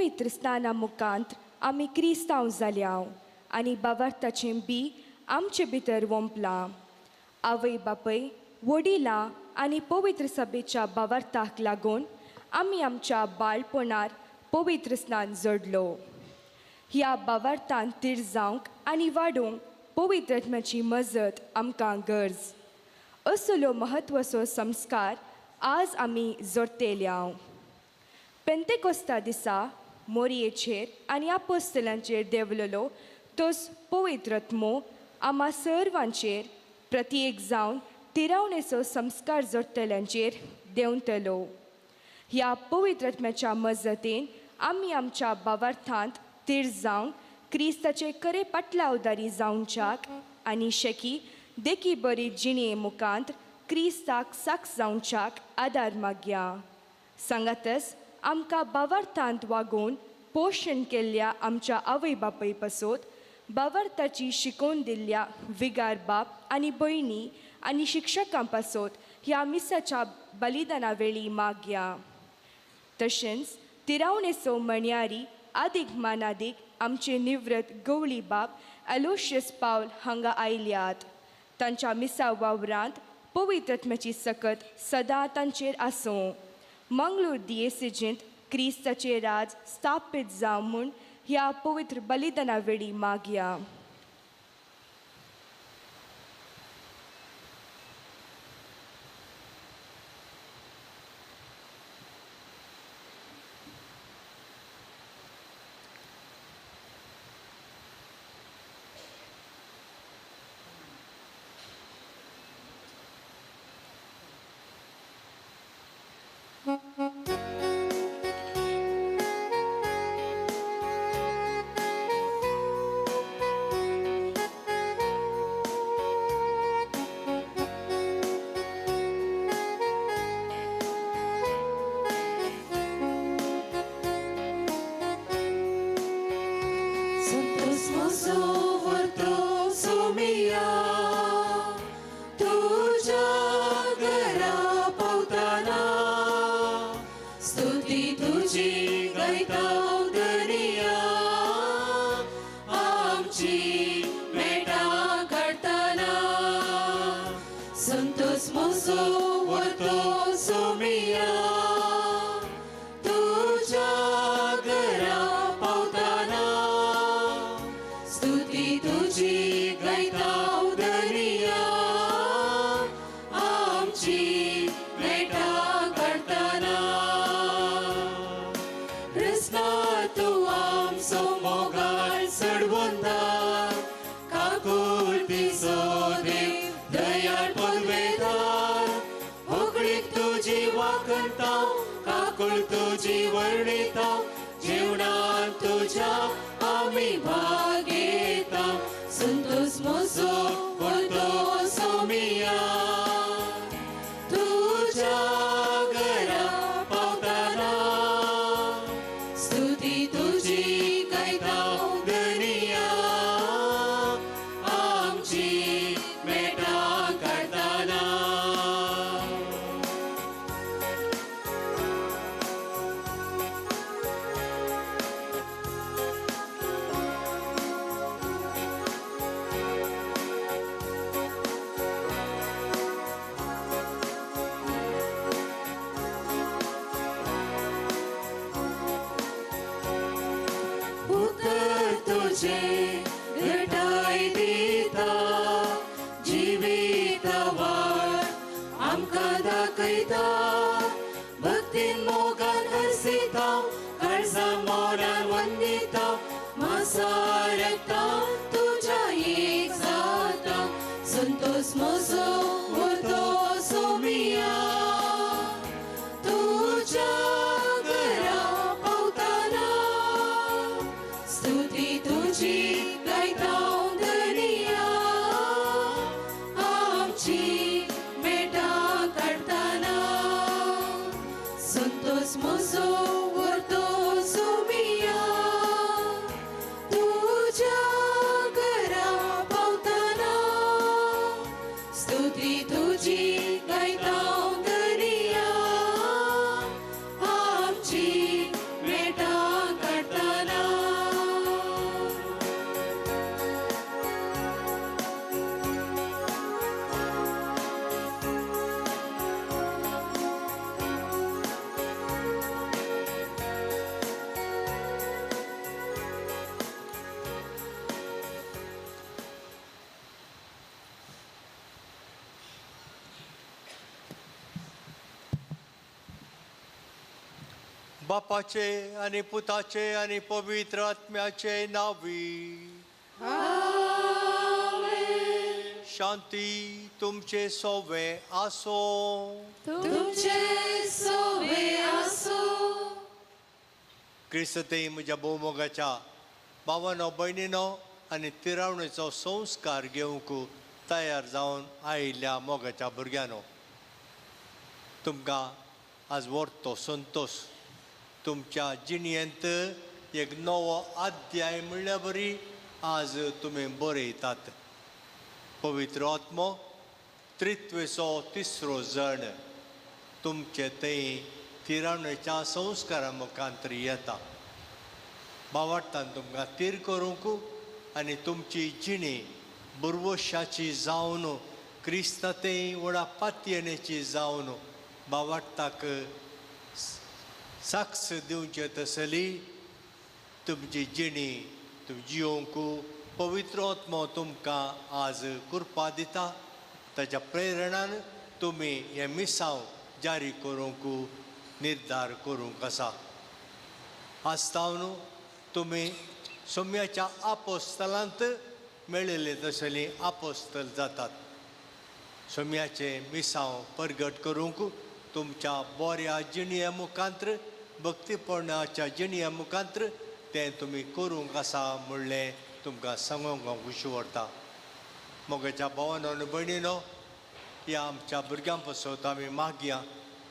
पवित्र स्नाना मुखांत आमी क्रिस्तांव जाल्या आनी बावार्थाचें बी आमचे भितर वोंपलां. आवय बापय वडिलां आनी पवित्र सभेच्या बावार्थाक लागून आमी आमच्या बाळपणार पवित्र स्नान जोडलो. ह्या बावार्थान तीर जावंक आनी वाडोवंक पवित्र आत्म्याची मजत आमकां गरज. असलो म्हत्वाचो संस्कार आज आमी जोडटेल्या. पेंतेकोस्ता दिसा मोरयेचेर आनी आपोस्तलांचेर देंवलेलो तोच पवित्र आत्मो आमा सर्वांचेर प्रत्येक जावन तिरावणेचो संस्कार जोडटल्यांचेर देंवतलो. ह्या पवित्र आत्म्याच्या मजतीन आमी आमच्या बावार्थांत तीर जावंक क्रिस्ताचे खरे पाटलावदारी जावच्याक आनी शेकी देखी बरी जिणे मुखांत क्रिस्ताक साक्ष जावच्याक आदार मागया. सांगातच आमकां बावार्थांत वागोवन पोशण केल्ल्या आमच्या आवय बापय पासत बावार्थाची शिकोवन दिल्ल्या विगार बाप आनी भयणी आनी शिक्षकां पासत ह्या मिसाच्या बलिदाना वेळी मागया. तशेंच तिरावणेचो मणयारी आदीक मानादीक आमचे निवृत्त गवळी बाप एलोशियस पावल हांगा आयल्यात. तांच्या मिसा वावरांत पवित्र आत्म्याची सकत सदां तांचेर आसूं. मंगळूर दियेसिजींत क्रिस्ताचें राज स्थापीत जावं म्हूण ह्या पवित्र बलिदाना वेळी मागया. Santos mozo वर्तो सोमिया तुझ्या घरा पावताना स्तुती तुझी गायता दरिया आमची मेटा काडताना. संतोष मोजो वर्तो सोमिया तुझ्या घरा पावताना स्तुती तुझी गायता दरिया आमची मेटा काडताना. कृष्णा तूं आमचो मोगाळ चडवंता काकुळतीचो देव दयाळ पदवेदार होगळीक तुजी वाखणता काकूळ तुजी वर्णिता जेवणान तुज्या आमी भाग घेता. संतोष मोजो वर्तो सोमिया तुझ्या घरा पावताना स्तुती तुझी गायता दरिया आमची मेटा काडताना. उतर तुझे घटाय दिता जिवीत वाट आमकां दाखयता. भक्तीन मोगान हरसिता काळजा मोरान वंदिता मासारता तुझ्या एक जाता. संतोष मोजो वर्तो सोमिया तुझ्या घरा पावताना स्तुती तुझी गायता दरिया आमची मेटा काडताना. संतोष मोजो वर्तो सोमिया तुझ्या घरा पावताना स्तुती तुझी गायता दरिया आमची मेटा काडताना. बापाचे आनी पुताचे आनी पवित्र आत्म्याचे नावी. शांती तुमचे सोवे आसो. तुमचे सोवे आसो. क्रिस्तते म्हज्या भोवमोगाच्या भावानो भयणीनो आनी तिरावणेचो संस्कार घेवंक तयार जावन आयिल्ल्या मोगाच्या भुरग्यांनो, तुमकां आज व्हरतो संतोश तुमच्या जिणेंत एक नवो अध्याय म्हणल्या बरी आज तुमी बरयतात. पवित्र आत्मो त्रित्वेचो तिसरो जण तुमचे थंय तिरावणेच्या संस्कारा मुखांतर येता. बावाडटान तुमकां तीर करूंक आनी तुमची जिणी बुरवशाची जावन क्रिस्ता थंय व्हडा पातयेनेची जावन बावाडटाक साक्ष दिवचे तसली तुमची जिणी तुमी जियोंक पवित्र आत्मो तुमकां आज कृपा दिता. ताच्या प्रेरणान तुमी हें मिसांव जारी करूंक निर्धार करूंक आसा. आज तावन तुमी सोम्याच्या आपोस्तलांत मेळिल्ले तसली आपोस्तल जातात. सोम्याचें मिसांव परगट करूंक तुमच्या बऱ्या जिणये मुखांत्र भक्तीपणाच्या जिणये मुखांत्र तें तुमी करूंक आसा म्हणलें तुमकां सांगूंक हांव खुशी व्हरता. मोगाच्या भावानो आनी भयणीनो, ह्या आमच्या भुरग्यां पासत आमी मागया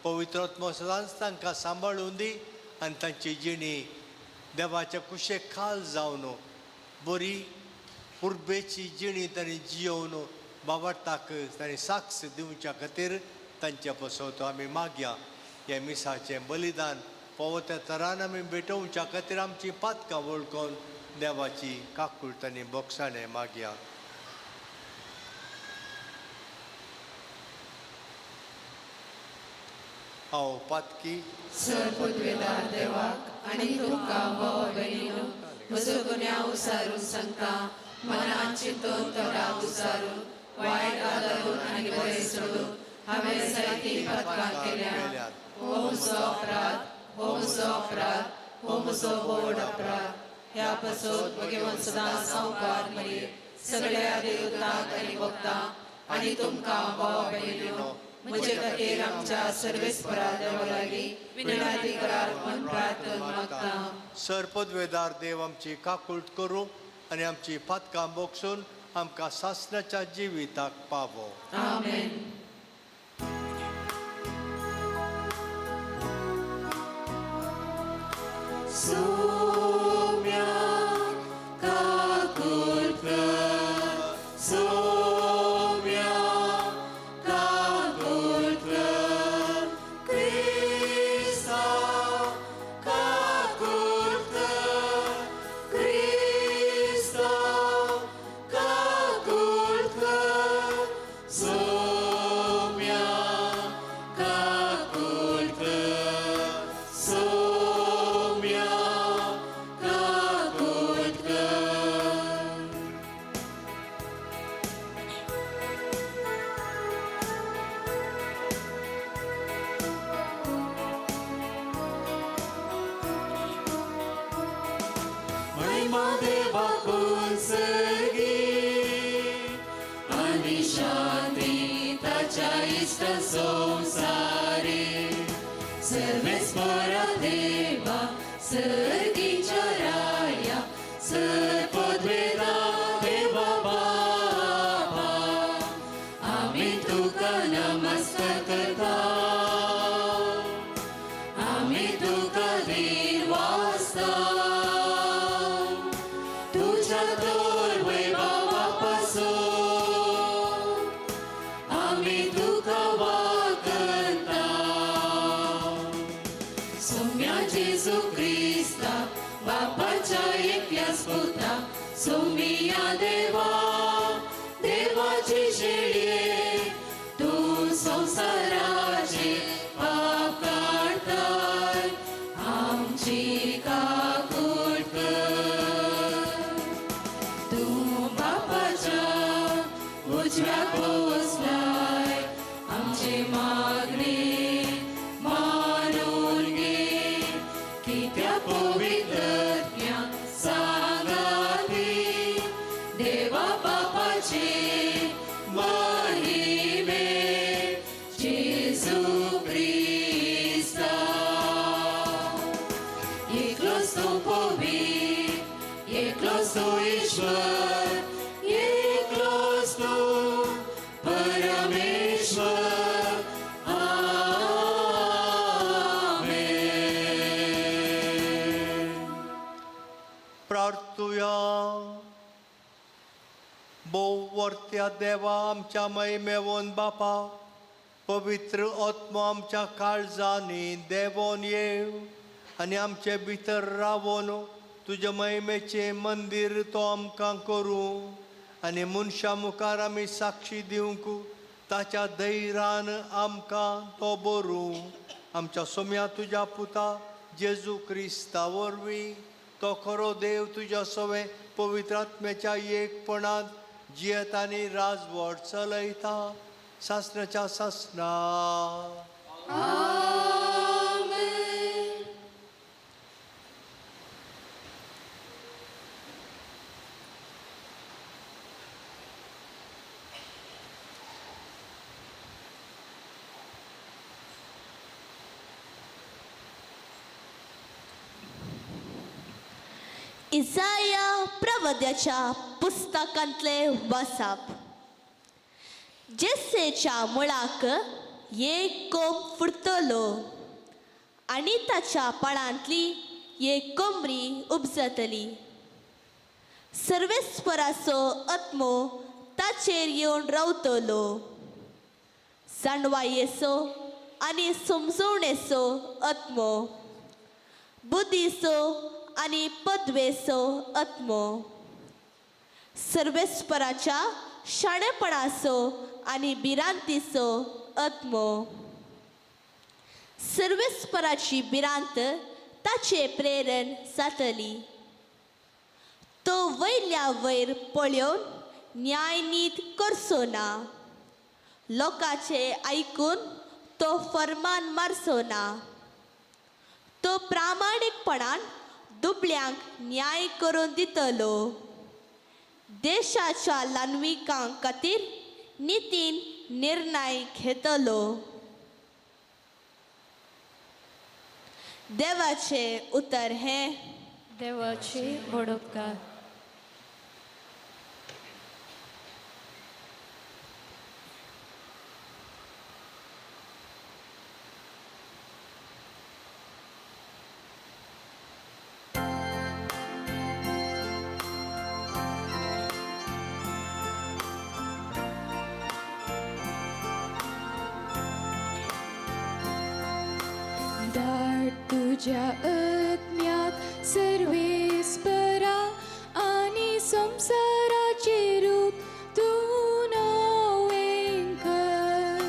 पवित्र आत्मो सदांच तांकां सांबाळून दी आनी तांची जिणी देवाच्या कुशेक खाल जावन बरी पुर्बेची जिणी तांणी जियोवन बाबाटाक तांणी साक्ष दिवच्या खातीर तांच्या पासत आमी मागया. हें मिसाचें बलिदान फावो त्या तरान आमी भेटोवच्या खातीर आमची पातकां वळखून देवाची काकूळट आनी बोगसाणें मागया. हांव पातकी सर पदवेदार देवाक आनी तुमकां भाव भयणीनो म्हजो गुन्यांव उसारून सांगता. मनान चिंतून तोंडाक उसारून वायट आदारून आनी बरें सोडून हांवें जायतीं पातकां केल्या. हो म्हजो अपराध, हो म्हजो अपराध, हो म्हजो व्हड अपराध. ह्या पासत भगवान सदां सावकार मरे सगळ्या देवतांक आनी भक्तांक आनी तुमकां भाव भयणीनो म्हजे खातीर आमच्या सर्वेस्परा देवा लागीं विनंती करात म्हूण प्रार्थना मागता. सर पदवेदार देव आमची काकूळट करूं आनी आमची पातकां बोगसून आमकां सासणाच्या जिविताक पावो. आमेन. सोम्या काकूळ कर, सोम्या काकूळ कर, क्रिस्ता काकूळ कर, क्रिस्ता काकूळ कर, सोम्या काकूळ कर, सोम्या काकूळ कर. महिमा देवाकून सर्गी आनी शांती ताच्या इश्ट संवसारी. सर्वेस्परा देवा सर्गीच्या राया सर पदवेदा देवा बापा आमी तुका नमस्कार करता. आमी तुका धीर वाचता तुझ्या तर वैभवा पासून आमी तुका वाकता. सोम्या जेजू क्रिस्ता बापाच्या एकल्याच पुता सोमिया देवा देवाची शेळये तूं संवसाराचे पाप काडताय आमची काकूट कर. तूं बापाच्या उजव्याक बसलाय आमचे मागणे मानून घे. सोम्या देवा आमच्या महिमेवोन बापा पवित्र आत्मो आमच्या काळजांनी देवोन येव आनी आमचे भितर रावोन तुज्या महिमेचें मंदीर तो आमकां करूं आनी मनशां मुखार आमी साक्षी दिवंक ताच्या धैर्यान आमकां तो बरूं आमच्या सोम्या तुज्या पुता जेजू क्रिस्ता वरवीं तो खरो देव तुज्या सवें पवित्र आत्म्याच्या एकपणांत जियेत आनी राजवट चलयता सासणाच्या सासणा. इजाया प्रवद्याच्या पुस्तकांतले वासाप. जेसेच्या मुळाक एक कोंब फुटतलो आनी ताच्या पाळांतली एक कोमरी उपजतली. सर्वेस्पराचो आत्मो ताचेर येवन रावतलो, जाणवायेचो आनी समजवणेचो आत्मो, बुद्धीचो आनी पदवेचो आत्मो, सर्वेस्पराच्या शाणेपणाचो आनी भिरांतीचो आत्मो. सर्वेस्पराची भिरांत ताचे प्रेरण जातली. तो वयल्या वयर पळोवन न्यायनीत करचो ना, लोकांचे आयकून तो फर्मान मारचो ना. तो प्रामाणीकपणान दुबळ्यांक न्याय करून दितलो, देशाच्या ल्हानविकां खातीर नितीन निर्णय घेतलो. देवाचें उतर हें. देवाचे वडोपकार. धाड तुज्या आत्म्याक सर्वेस्परा आनी संवसाराचें रूप तूं नवें कर.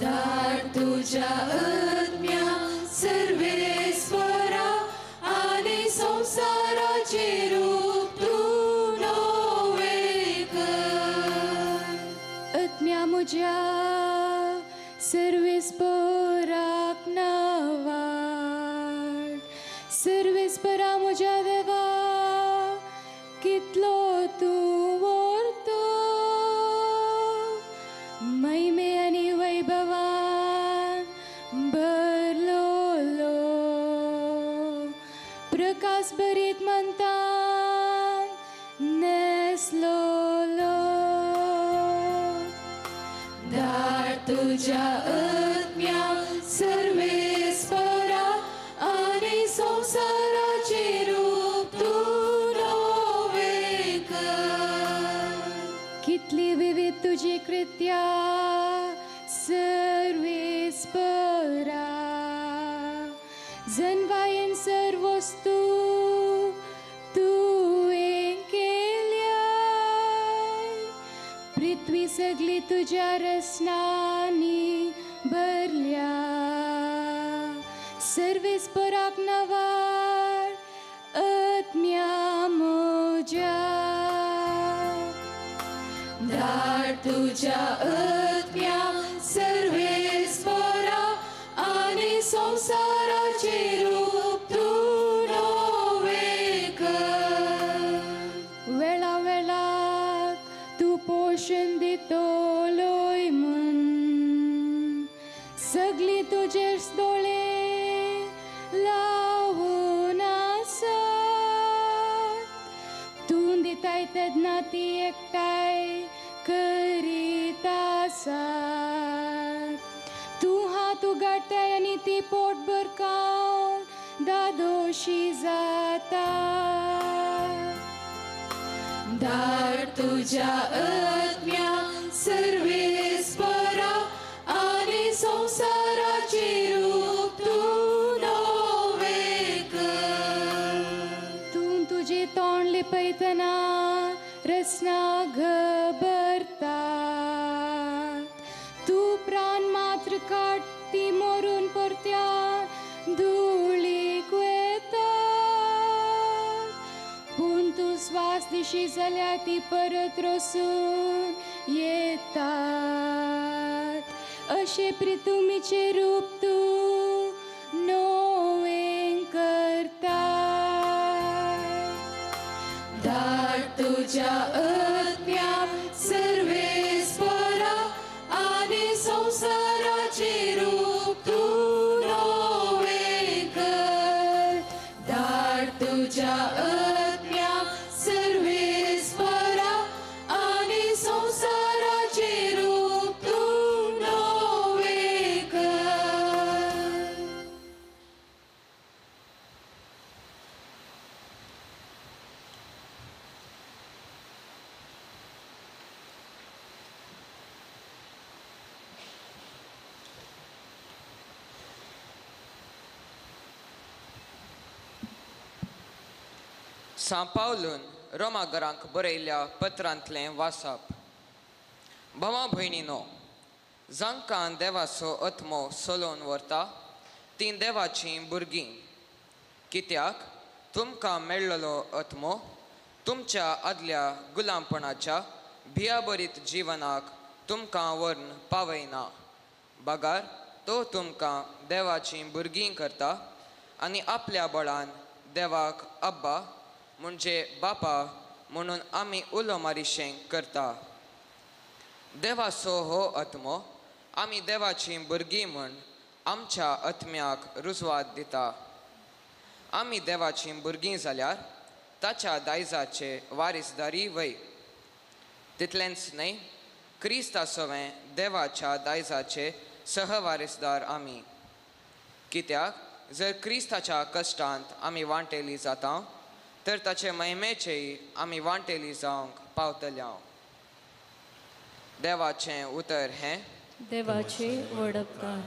धाड तुज्या आत्म्याक सर्वेस्परा आनी संवसाराचें रूप तूं नवें कर. आत्म्या म्हज्या सर्वेस्पराक नावाड, सर्वेस्परा म्हज्या देवा कितलो तूं व्हरतो, महिमे आनी वैभवान भरलोलो, प्रकाश भरीत म्हणटान नेसलोलो. धाड तुज्या आत्म्याक सर्वेस्परा आनी संवसाराचें रूप तूं नवें कर. कितली विविध तुजी कृत्या सर्वेस्परा, जनवायेन सर्वस्तू तुवें केल्या, पृथ्वी सगली तुज्या रसनांनी भरल्या, सर्वेस्पराक नवाड आत्म्या म्हज्या. धाड तुज्या आत्म्याक सर्वेस्परा आनी संवसाराचें रूप तूं नवें कर. वेळा वेळाक तूं पोशण दितलोय म्हूण सगळीं तुजेर दोळे लावून आसात. तूं दिताय तेन्ना ती एकठांय करीत आसात. तूं हात उगाडटाय आनी ती पोटभर खावन दादोशी जाता. धाड तुज्या आत्म्या सर्वेस्परा आनी संवसाराचे रूप तूं नवें कर. तूं तुजें तोंड लिपयतना रसना घबरतात. तूं प्राण मात्र काड ती मोरून परत्या धुळीक वतात. पूण तूं स्वास दिशी जाल्यार ती परत रोसून येतात. अशें प्रितुमीचें रूप तूं नवें करता. धाड तुज्या आत्म्या सर्वेस्परा आनी संवसाराचे रूप तूं नवें कर. धाड तुज्या आत्म्या सर्वेस्परा आनी संवसाराचे रूप तूं नवें कर. सां पावलून रोमागरांक बरयल्ल्या पत्रांतलें वासाप. भावा भयणीनो, जांकां देवाचो आत्मो चलोवन व्हरता तीं देवाचीं भुरगीं. कित्याक तुमकां मेळ्ळलो आत्मो तुमच्या आदल्या गुलामपणाच्या भियाबरीत जिवनाक तुमकां व्हरून पावयना, बगार तो तुमकां देवाचीं भुरगीं करता आनी आपल्या बळान देवाक अब्बा म्हणजे बापा म्हणून आमी उलो मारिशें करता. देवाचो हो आत्मो आमी देवाचीं भुरगीं म्हूण आमच्या आत्म्याक रुजवात दिता. आमी देवाचीं भुरगीं जाल्यार ताच्या दायजाचे वारीसदारी वय. तितलेंच न्हय, क्रिस्ता सवें देवाच्या दायजाचे सहवारीसदार आमी. कित्याक जर क्रिस्ताच्या कश्टांत आमी वांटेली जाता तर ताचे महिमेचेय आमी वांटेली जावंक पावतले. देवाचें उतर हें. देवाचे व्हड उपकार.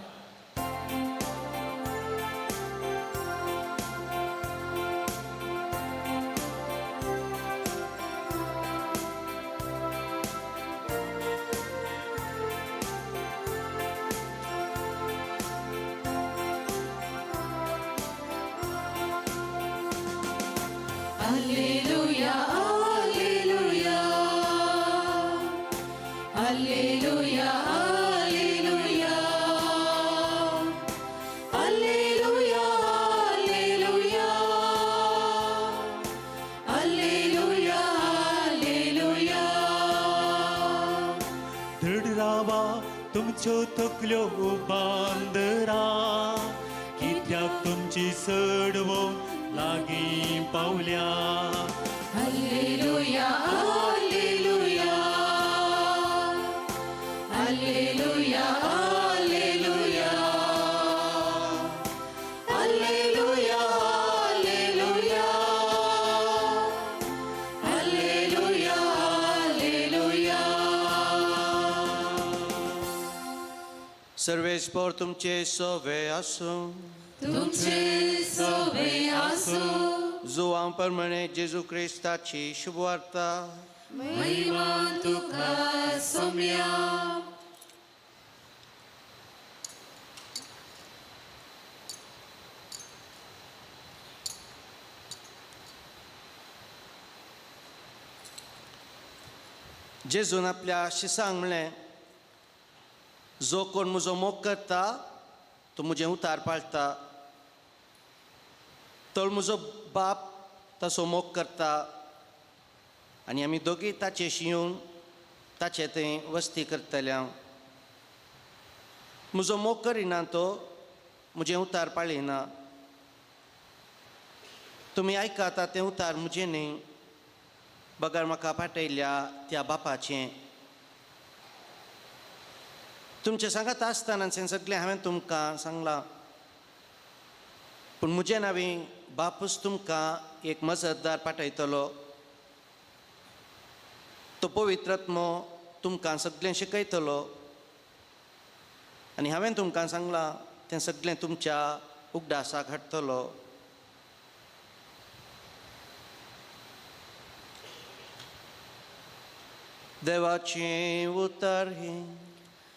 Alleluia, alleluia, alleluia, alleluia, alleluia, alleluia, alleluia, alleluia. दृढ रावा तुमच्यो तकल्यो बांदरा, कित्याक तुमची चडवो लागीं पावल्या. Alleluia, alleluia, alleluia, alleluia, alleluia, alleluia, alleluia, alleluia. सर्वेस्पर तुमचे सोवे आसूं. तुमचे सोवे आसूं. जुवां प्रमाणे जेजू क्रिस्ताची शुभवार्ता. महिमा तुका सोम्या. जेजून आपल्या शिसांक म्हणलें, जो कोण म्हजो मोग करता तो म्हजें उतार पाळटा, तर म्हजो बाप ताचो मोग करता आनी आमी दोगी ताचेशी येवन ताचे थंय वस्ती करतले. म्हजो मोग करिना तो म्हजें उतार पाळिना. तुमी आयकाता तें उतार म्हजें न्ही, बगर म्हाका पाटयल्या त्या बापाचें. तुमचें सांगात आसतना सगळें हांवें तुमकां सांगलां, पूण म्हजें नांवी बापूच तुमकां एक मजतदार पाठयतलो. तो पवित्र आत्मो तुमकां सगळें शिकयतलो आनी हांवें तुमकां सांगलां तें सगळें तुमच्या उगडासाक हाडटलो. देवाचें उतर हें.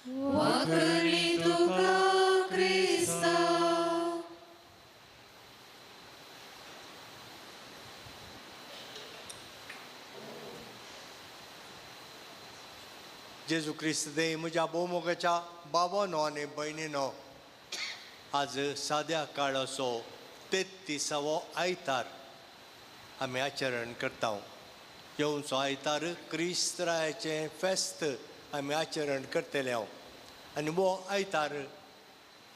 वाकणी तुका क्रिस्ता. जेजू क्रिस्त दे म्हज्या भोवमोगाच्या बाबानो आनी भयणीनो, आज साद्या काळाचो 33वो आयतार आमी आचरण करता. येवचो आयतार क्रिस्त रायाचें फेस्त आमी आचरण करतले हांव. आनी हो आयतार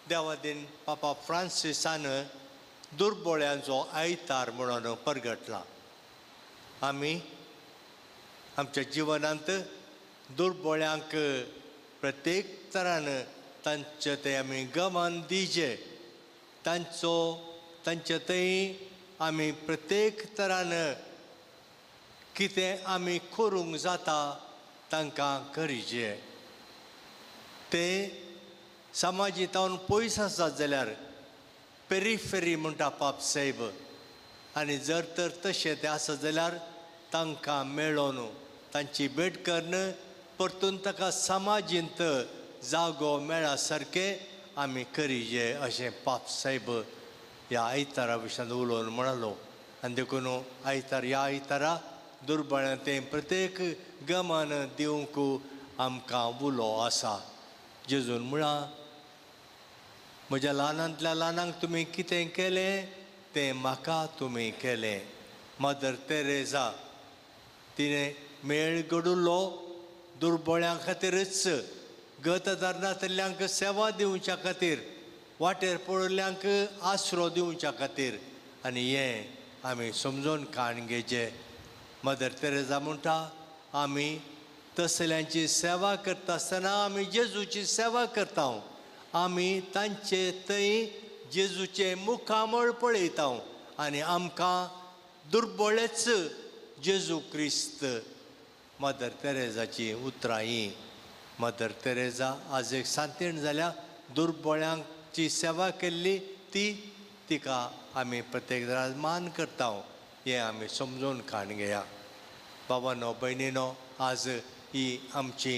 देवादीन पापा फ्रांसिसान दुर्बोळ्यांचो आयतार म्हणून परगटला. आमी आमच्या जिवनांत दुर्बोळ्यांक प्रत्येक तरान तांचे ते आमी गमन दिवचें, तांचो तांचे थंय आमी प्रत्येक तरान कितें आमी करूंक जाता तांकां करीचें. ते समाजीतावन पयस आसात जाल्यार पेरिफेरी म्हणटा पाप साहेब, आनी जर तर तशें तें आसत जाल्यार तांकां मेळोन तांची भेट करून परतून ताका समाजींत जागो मेळा सारकें आमी करीजे अशें पाप साहेब ह्या आयतारा विशयान उलोवन म्हणालो. आनी देखून आयतार ह्या आयतारा दुर्बळ्यां तें प्रत्येक गमन दिवंक आमकां उलो आसा. जेजून म्हळां, म्हज्या ल्हानांतल्या ल्हानांक तुमी कितें केलें तें म्हाका तुमी केलें. मदर तेरेजा तिणें मेळ घडुल्लो दुर्बळ्यां खातीरच, गत नातल्ल्यांक सेवा दिवच्या खातीर, वाटेर पडिल्ल्यांक आसरो दिवच्या खातीर. आनी हें आमी समजून काण घेवचें. मदर तेरेजा म्हणटा, आमी तसल्यांची सेवा करता आसतना आमी जेजूची सेवा करता. आमी तांचे थंय जेजूचें मुखामळ पळयता आनी आमकां दुर्बळेच जेजू क्रिस्त. मदर तेरेजाची उतरां हीं. मदर तेरेजा आज एक सांतीण जाल्या दुर्बळ्यांची सेवा केल्ली ती तिका आमी प्रत्येक जाण मान करता. हें आमी समजून काण घेया. बाबानो भयणीनो, आज ही आमची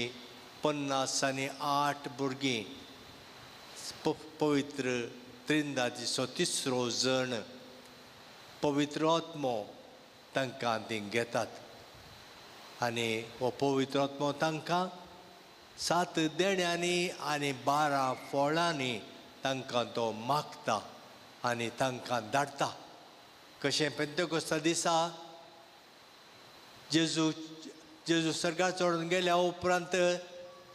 58 भुरगीं पवित्र त्रिंदादीचो तिसरो जण पवित्र आत्मो तांकां ती घेतात. आनी हो पवित्र आत्मो तांकां 7 देण्यांनी आनी 12 फळांनी तांकां तो मागता आनी तांकां धाडटा. कशें पेंतेकोस्ता दिसा जेजू जेजू सर्गार चडून गेल्या उपरांत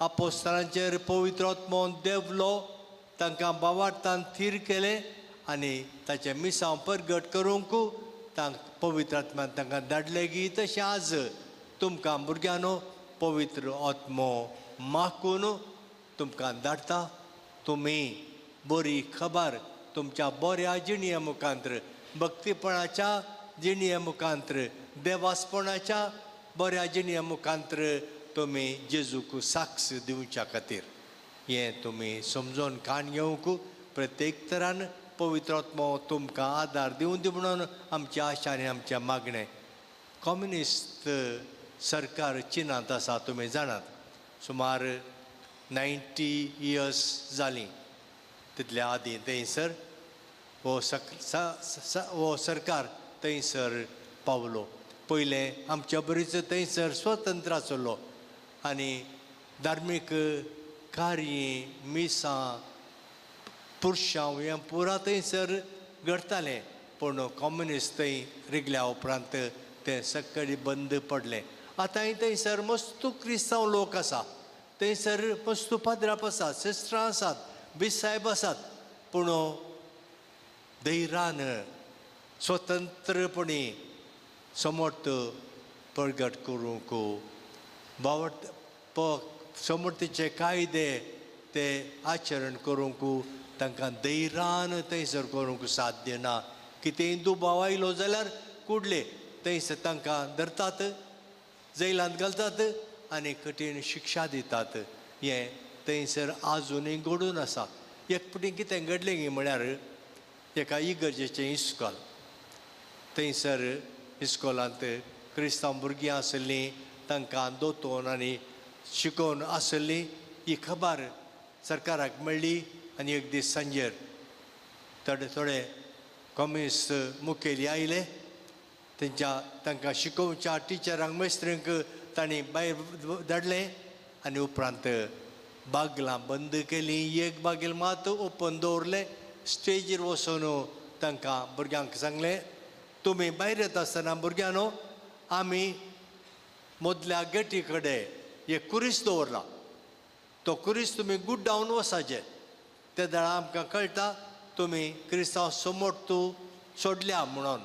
आपोस्तलांचेर पवित्र आत्मो देंवलो, तांकां बावार्थान थीर केलें आनी ताचें मिसांव परगट करूंक तांकां पवित्र आत्म्यान तांकां धाडलें की तशें आज तुमकां भुरग्यांनो पवित्र आत्मो मागून तुमकां धाडटा. तुमी बरी खबर तुमच्या बऱ्या जिणये मुखांत्र, भक्तीपणाच्या जिणये मुखांत्र, देवासपणाच्या बऱ्या जिणये मुखांत्र तुमी जेजूक साक्ष दिवच्या खातीर हें तुमी समजून काण घेवंक प्रत्येक तरान पवित्र आत्मो तुमकां आदार दिवं दी म्हणून आमची आशा आनी आमचें मागणें. कम्युनिस्ट सरकार चिनांत आसा तुमी जाणात, सुमार 90 इयर्स जालीं. तितल्या आदीं थंयसर हो हो सरकार थंयसर पावलो. पयलें आमच्या बरीच थंयसर स्वतंत्र आसलो आनी धार्मीक कार्य मिसां पुरशांव हें पुरा थंयसर घडटालें. पूण कम्युनिस्ट थंय रिगल्या उपरांत तें सगळें बंद पडलें. आतांय थंयसर मस्तू क्रिस्तांव लोक आसा, थंयसर मस्तू पाद्राप आसात, सिस्टरां आसात, बिसायब आसात. पूण धैर्यान स्वतंत्रपणी समर्थ प्रगट करूंक बावट समर्थीचे कायदे ते आचरण करूंक तांकां धैर्यान थंयसर करूंक साध्य ना. कितेंय दुबाव आयलो जाल्यार कुडले थंयसर तांकां धरतात, जैलांत घालतात आनी कठीण शिक्षा दितात. हें थंयसर आजुनूय घडून आसा. एक फावटी कितें घडलें गी म्हळ्यार एका इगर्जेचें इस्कॉल, थंयसर इस्कॉलांत क्रिस्तांव भुरगीं आसलीं, तांकां दोतोन आनी शिकोवन आसलीं. ही खबर सरकाराक मेळ्ळी आनी एक दीस सांजेर थोडे थोडे कम्युनिस्ट मुखेली आयले. तेंच्या तांकां शिकोवच्या टिचरांक मेस्त्रींक तांणी भायर धाडलें आनी उपरांत बागलां बंद केलीं. एक बागेल मात ओपन दवरलें. स्टेजीर वचून तांकां भुरग्यांक सांगलें, तुमी भायर येता आसतना भुरग्यांनो आमी मदल्या गेटी कडेन एक कुरीस दवरला, तो कुरीस तुमी गुड्डावन वचाचें, ते वेळार आमकां कळटा तुमी क्रिस्तांव समोर तूं सोडल्या म्हणून.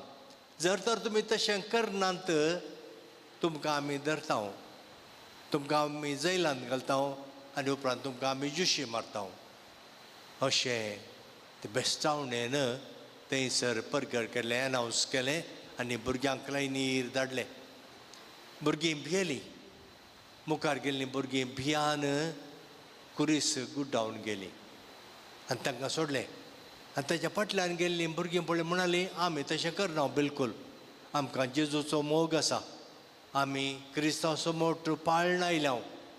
जर तर तुमी तशें करनात तुमकां आमी धरता, तुमकां आमी जैलांत घालता आनी उपरांत तुमकां आमी जुशी मारता. अशें ते बेस्टावणेन थंयसर परगट केलें, एनावंस केलें आनी भुरग्यांक लायनीर धाडलें. भुरगीं भियेलीं, मुखार गेल्लीं भुरगीं भियान कुरीस गुड्डावन गेलीं आनी तांकां सोडलें. आनी ताच्या फाटल्यान गेल्लीं भुरगीं पळय म्हणालीं, आमी तशें करना बिलकूल, आमकां जेजूचो मोग आसा, आमी क्रिस्तांव समोर पाळण आयल्या,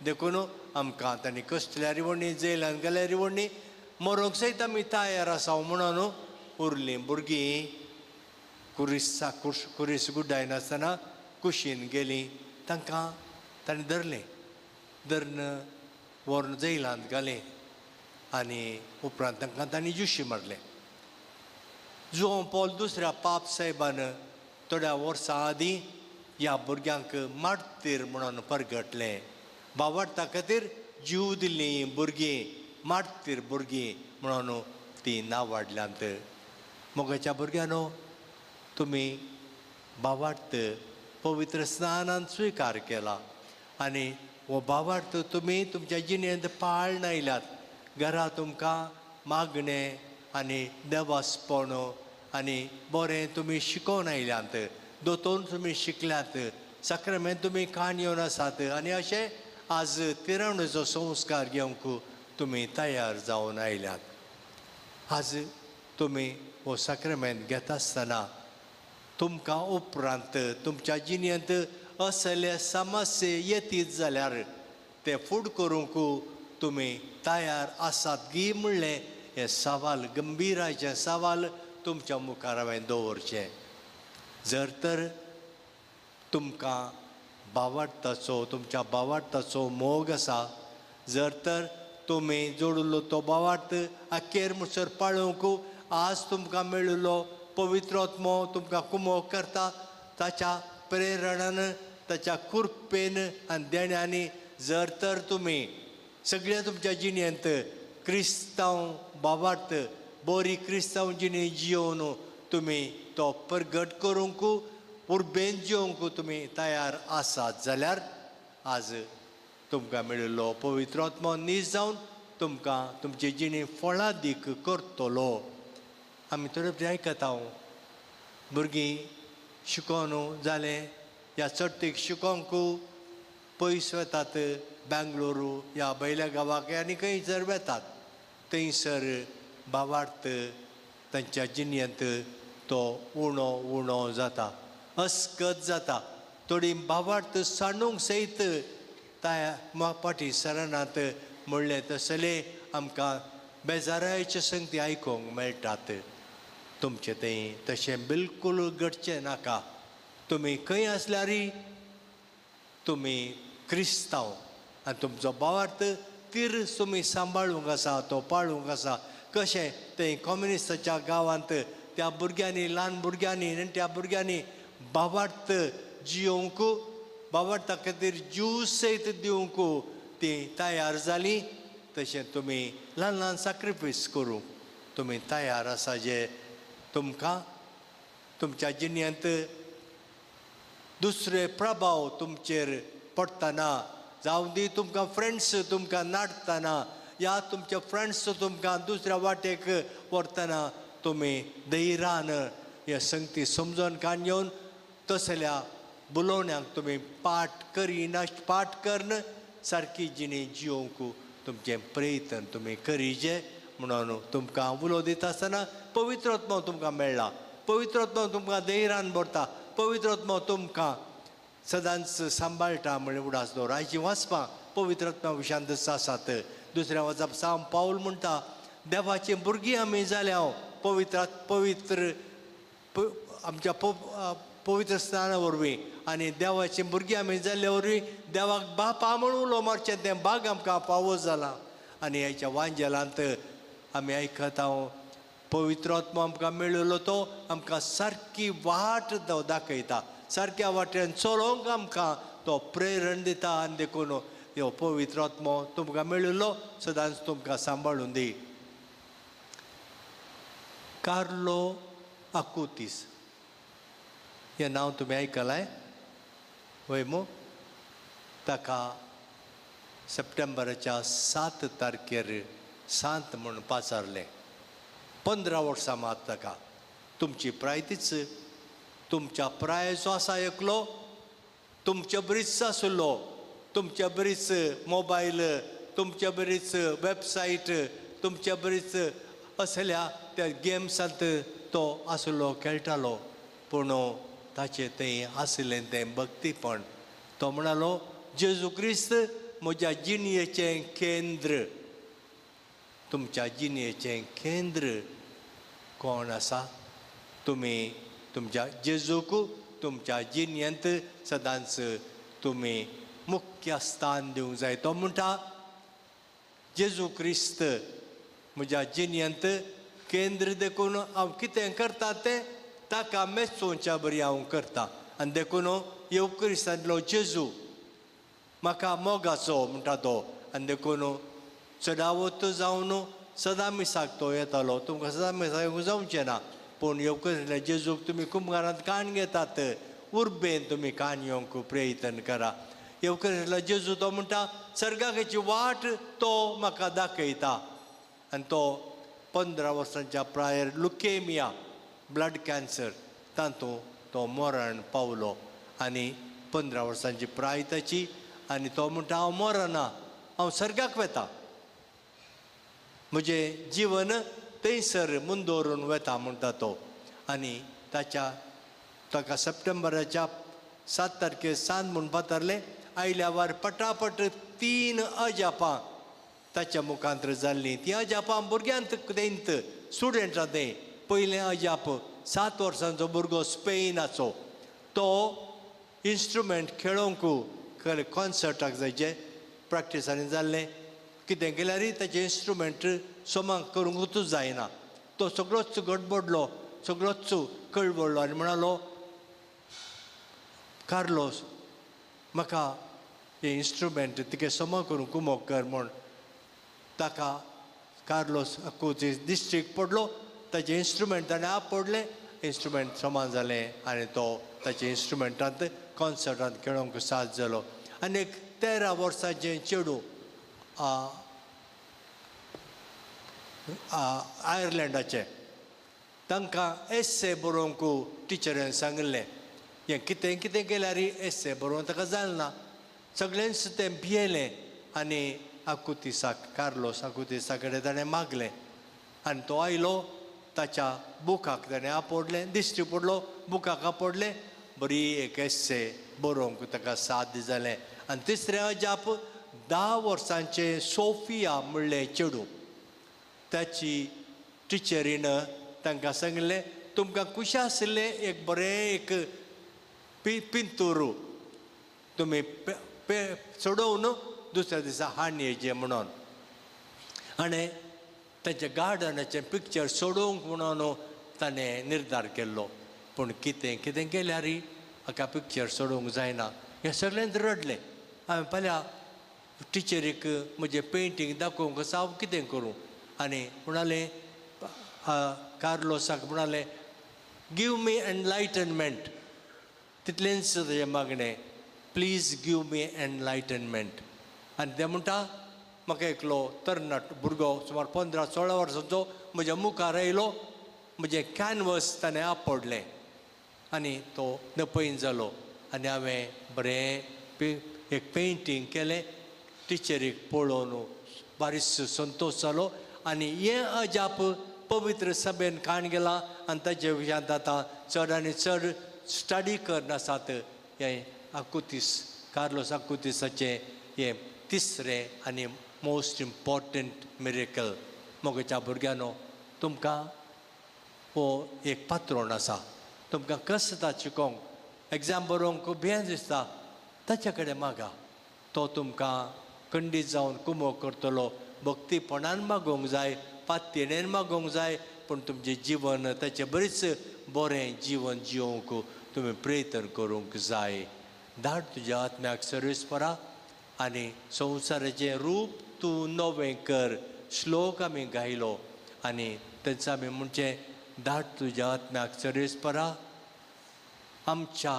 देखून आमकां तांणी कसल्या रिवणी जेलान गेल्या रिवणी मरोंक सयत आमी तयार आसा म्हणून उरलीं भुरगीं कुरिसा कुरीस गुड्डायनासतना कुशीन गेलीं. तांकां तांणी धरलें, धरून व्हरून जैलांत घालें आनी उपरांत तांकां तांणी जुशी मारलें. जुआंव पॉल दुसऱ्या पाप साहेबान थोड्या वर्सां आदीं ह्या भुरग्यांक मार्तीर म्हणून परगटलें. बावडता खातीर जीव दिल्लीं भुरगीं मार्तीर भुरगीं म्हणून तीं नांवाडल्यांत. मोगाच्या भुरग्यांनो, तुमी बावार्थ पवित्र स्नानान स्विकार केला आनी हो बावार्थ तुमी तुमच्या जिणेंत पाळण आयल्यात. घरा तुमकां मागणें आनी देवासपण आनी बरें तुमी शिकोवन आयल्यात, दोतोन तुमी शिकल्यात, साक्रामेंत तुमी काण येवन आसात आनी अशें आज तिरावणेचो संस्कार घेवंक तुमी तयार जावन आयल्यात. आज तुमी हो साक्रामेंत घेता आसतना तुमकां उपरांत तुमच्या जिणेंत असले समस्ये येतीत जाल्यार ते फूड करूंक तुमी तयार आसात गी म्हणलें हें सवाल, गंभीराचें सवाल तुमच्या मुखार हांवें दवरचें. जर तर तुमकां बावार्थाचो, तुमच्या बावार्थाचो मोग आसा, जर तर तुमी जोडिल्लो तो बावार्थ अखेर म्हणसर पाळोवंक आज तुमकां मेळिल्लो पवित्र आत्मो तुमकां कुमोक करता, ताच्या प्रेरणान, ताच्या कृपेन आनी देण्यांनी जर तर तुमी सगळ्या तुमच्या जिणेंत क्रिस्तांव बावार्थ बरी क्रिस्तांव जिणी जियोवन तुमी तो परगट करूंक उर्बेन जियोवंक तुमी तयार आसात जाल्यार आज तुमकां मेळिल्लो पवित्र आत्मो नीज जावन तुमकां तुमची जिणी फळादीक करतलो. आमी थोडे फावटी आयकता, भुरगीं शिकोवन जालें ह्या चडटीक शिकोवंक पयस वेतात, बेंगलोरू ह्या भायल्या गांवाक आनी खंयसर वेतात, थंयसर भावार्थ तांच्या जिणेंत तो उणो उणो जाता, अस्कत जाता. थोडी भावार्थ सांडूंक सयत त्या फाटीं सरनात म्हणलें तसले आमकां बेजारायचे संगती आयकूंक मेळटात. तुमचें तें तशें बिलकूल घडचें नाका. तुमी खंय आसल्यारय तुमी क्रिस्तांव आनी तुमचो भावार्थ तीर तुमी सांबाळूंक आसा, तो पाळूंक आसा. कशें थंय कम्युनिस्टाच्या गांवांत त्या भुरग्यांनी, ल्हान भुरग्यांनी, नेण्ट्या भुरग्यांनी भावार्थ जियोवंक, भावार्था खातीर जीव सयत दिवंक तीं तयार जालीं, तशें तुमी ल्हान ल्हान साक्रिफायस करूंक तुमी तयार आसा, जे तुमकां तुमच्या जिणेंत दुसरे प्रभाव तुमचेर पडटना, जावं दी तुमकां फ्रेंड्स तुमकां नाडटना या तुमचे फ्रेंड्स तुमकां दुसऱ्या वाटेक व्हरतना तुमी धैर्यान हे संगती समजून काण घेवन तसल्या बुलोवण्याक तुमी पाठ करिना, पाठ करन सारकी जिणी जियोंक तुमचें प्रयत्न तुमी करीजे म्हणून तुमकां उलो दिता आसतना पवित्र आत्मो तुमकां मेळ्ळा, पवित्र आत्मो तुमकां धैर्यान भरता, पवित्र आत्मो तुमकां सदांच सांबाळटा म्हणलें उडास दवर. आयची वाचपां पवित्र आत्मा विशांतच आसात. दुसऱ्या वाचप साम पावल म्हणटा देवाची भुरगीं आमी जाल्या पवित्र पवित्र आमच्या पवित्र स्नाना वरवीं आनी देवाची भुरगीं आमी जाल्ले वरवीं देवाक बापा म्हूण उलो मारचें तें भाग आमकां फावो जालां. आनी ह्याच्या वांजेलांत आमी आयकता हांव पवित्र आत्मो आमकां मेळिल्लो तो आमकां सारकी वाट तो दाखयता, सारक्या वाटेन चलोवंक आमकां तो प्रेरण दिता. आनी देखून ह्यो पवित्र आत्मो तुमकां मेळिल्लो सदांच तुमकां सांबाळून दी. कार्लो आकुतीस हें नांव तुमी आयकलां वय मू? ताका सप्टेंबराच्या 7 तारखेर सांत म्हूण पाचारलें. 15 वर्सां मात ताका. तुमची प्राय तीच, तुमच्या प्रायेचो आसा एकलो, तुमच्या बरीच आसलो, तुमच्या बरीच मोबायल, तुमच्या बरीच वेबसायट, तुमच्या बरीच असल्या त्या गेम्सांत तो आसलो, खेळटालो. पूण ताचें तें आसलें तें भक्तीपण. तो म्हणालो जेजू क्रिस्त म्हज्या जिणयेचें केंद्र. तुमच्या जिणयेचें केंद्र कोण आसा? तुमी तुमच्या जेजूक तुमच्या जिणयेंत सदांच तुमी मुख्य स्थान दिवंक जाय. तो म्हणटा जेजू क्रिस्त म्हज्या जिणयेंत केंद्र देखून हांव कितें करता तें ताका मेचोवच्या बरी हांव करता. आनी देखून येव क्रिस्तांतलो जेजू म्हाका मोगाचो म्हणटा तो. आनी देखून चडावत जावन सदां मिसाक तो येतालो. तुमकां सदां मिसाक जावचें ना, पूण येव क्रिस्तांतल्या जेजूक तुमी कुमगारांत काण घेतात, उर्बेन तुमी काण येवंक प्रयत्न करा. येव क्रिस्तांतलो जेजू तो म्हणटा सर्गाची वाट तो म्हाका दाखयता. आनी तो 15 वर्सांच्या प्रायर लुकेमिया ब्लड कॅन्सर तातूंत तो मरण पावलो. आनी 15 वर्सांची प्राय ताची. आनी तो म्हणटा हांव मरना, हांव सर्गाक वता, म्हजें जिवन थंयसर मुंदोरून वता म्हणटा तो. आनी ताच्या ताका सप्टेंबराच्या 7 तारखेर सांत म्हूण पातारलें. आयल्या वार पटापट 3 अजापां ताच्या मुखांत जाल्लीं. तीं अजापां भुरग्यांत तेंत स्टुडंटां तें. पयलें अजाप 7 वर्सांचो भुरगो स्पेनाचो, तो इन्स्ट्रुमेंट खेळोंक कॉन्सर्टाक जायचे प्रॅक्टिसांनी जाल्लें कितें केल्यार ताचें इन्स्ट्रुमेंट सोमाक करूंकूच जायना. तो सगळोच गडबडलो, सगळोच कळवळ्ळो आनी म्हणालो कार्लोस म्हाका हें इन्स्ट्रुमेंट तिके समा करूंक कुमोक कर म्हूण. ताका कार्लोस आकुतीस दिश्टीक पडलो, ताचें इन्स्ट्रुमेंट ताणें आपडलें, इन्स्ट्रुमेंट समा जालें आनी तो ताच्या इन्स्ट्रुमेंटांत कॉन्सर्टांत खेळोंक साथ जालो. आनी एक 13 वर्सांचें चेडूं आयर्लंडाचें, तांकां एस्से बरोवंक टिचरीन सांगिल्लें. हें कितें कितें केल्यार एस्से बरोवंक ताका जालें ना. सगळ्यांच तें भियेलें आनी आकुतीसाक कार्लोस आकुतीसा कडेन ताणें मागलें. आनी तो आयलो, ताच्या बुकाक ताणें आपडलें, दिश्टी पडलो, बुकाक आपडलें, बरी एक एस्से बरोवंक ताका साध्य जालें. आनी तिसरें अजाप 10 वर्सांचें सोफिया म्हणलें चेडूं, ताची टिचरीन तांकां सांगिल्लें तुमकां खुशी आशिल्लें एक बरें एक पिंतूर तुमी सोडोवन दुसऱ्या दिसा हाडून येयचें म्हणून. आनी तांच्या गार्डनाचें पिक्चर सोडोवंक म्हणून ताणें निर्धार केल्लो. पूण कितें कितें केल्यार हाका पिक्चर सोडोवंक जायना. हें सगळ्यांत रडलें. हांवें पळया टिचरीक म्हजें पेंटींग दाखोवंक आसा, हांव कितें करूं? आनी म्हणालें कार्लोसाक म्हणालें गिव मी एनलायटनमेंट. तितलेंच ताजें मागणें, प्लीज गिव मी एनलायटनमेंट. आनी तें म्हणटा म्हाका एकलो तरणाट भुरगो सुमार 15-16 वर्सांचो म्हज्या मुखार आयलो, म्हजें कॅनवस ताणें आपडलें आनी तो नपयन जालो. आनी हांवें बरें एक पेंटींग केलें. टिचरीक पळोवन बारीस संतोश जालो आनी हें अजाप पवित्र सभेन काण गेलां आनी ताजे विशयांत आतां चड आनी चड स्टडी करून आसात. हें आकुतीस कार्लोस आकुतीसाचें हें तिसरें आनी मोस्ट इम्पॉर्टंट मिरेकल. मोगाच्या भुरग्यांनो, तुमकां हो एक पात्रोण आसा. तुमकां कस जाता शिकोंक, एग्जाम बरोवंक भियें दिसता, ताच्या कडेन मागा, तो तुमकां खंडीत जावन कुमोक करतलो. भक्तीपणान मागोवंक जाय, पातयेणेन मागोवंक जाय, पूण तुमचें जिवन ताचें बरीच बरें जिवन जिवंक तुमी प्रयत्न करूंक जाय. धाड तुज्या आत्म्याक सर्वेस्परा आनी संवसाराचें रूप तूं नवें कर. श्लोक आमी गायलो आनी तेंच आमी म्हणचें, धाड तुज्या आत्म्याक सर्वेस्परा, आमच्या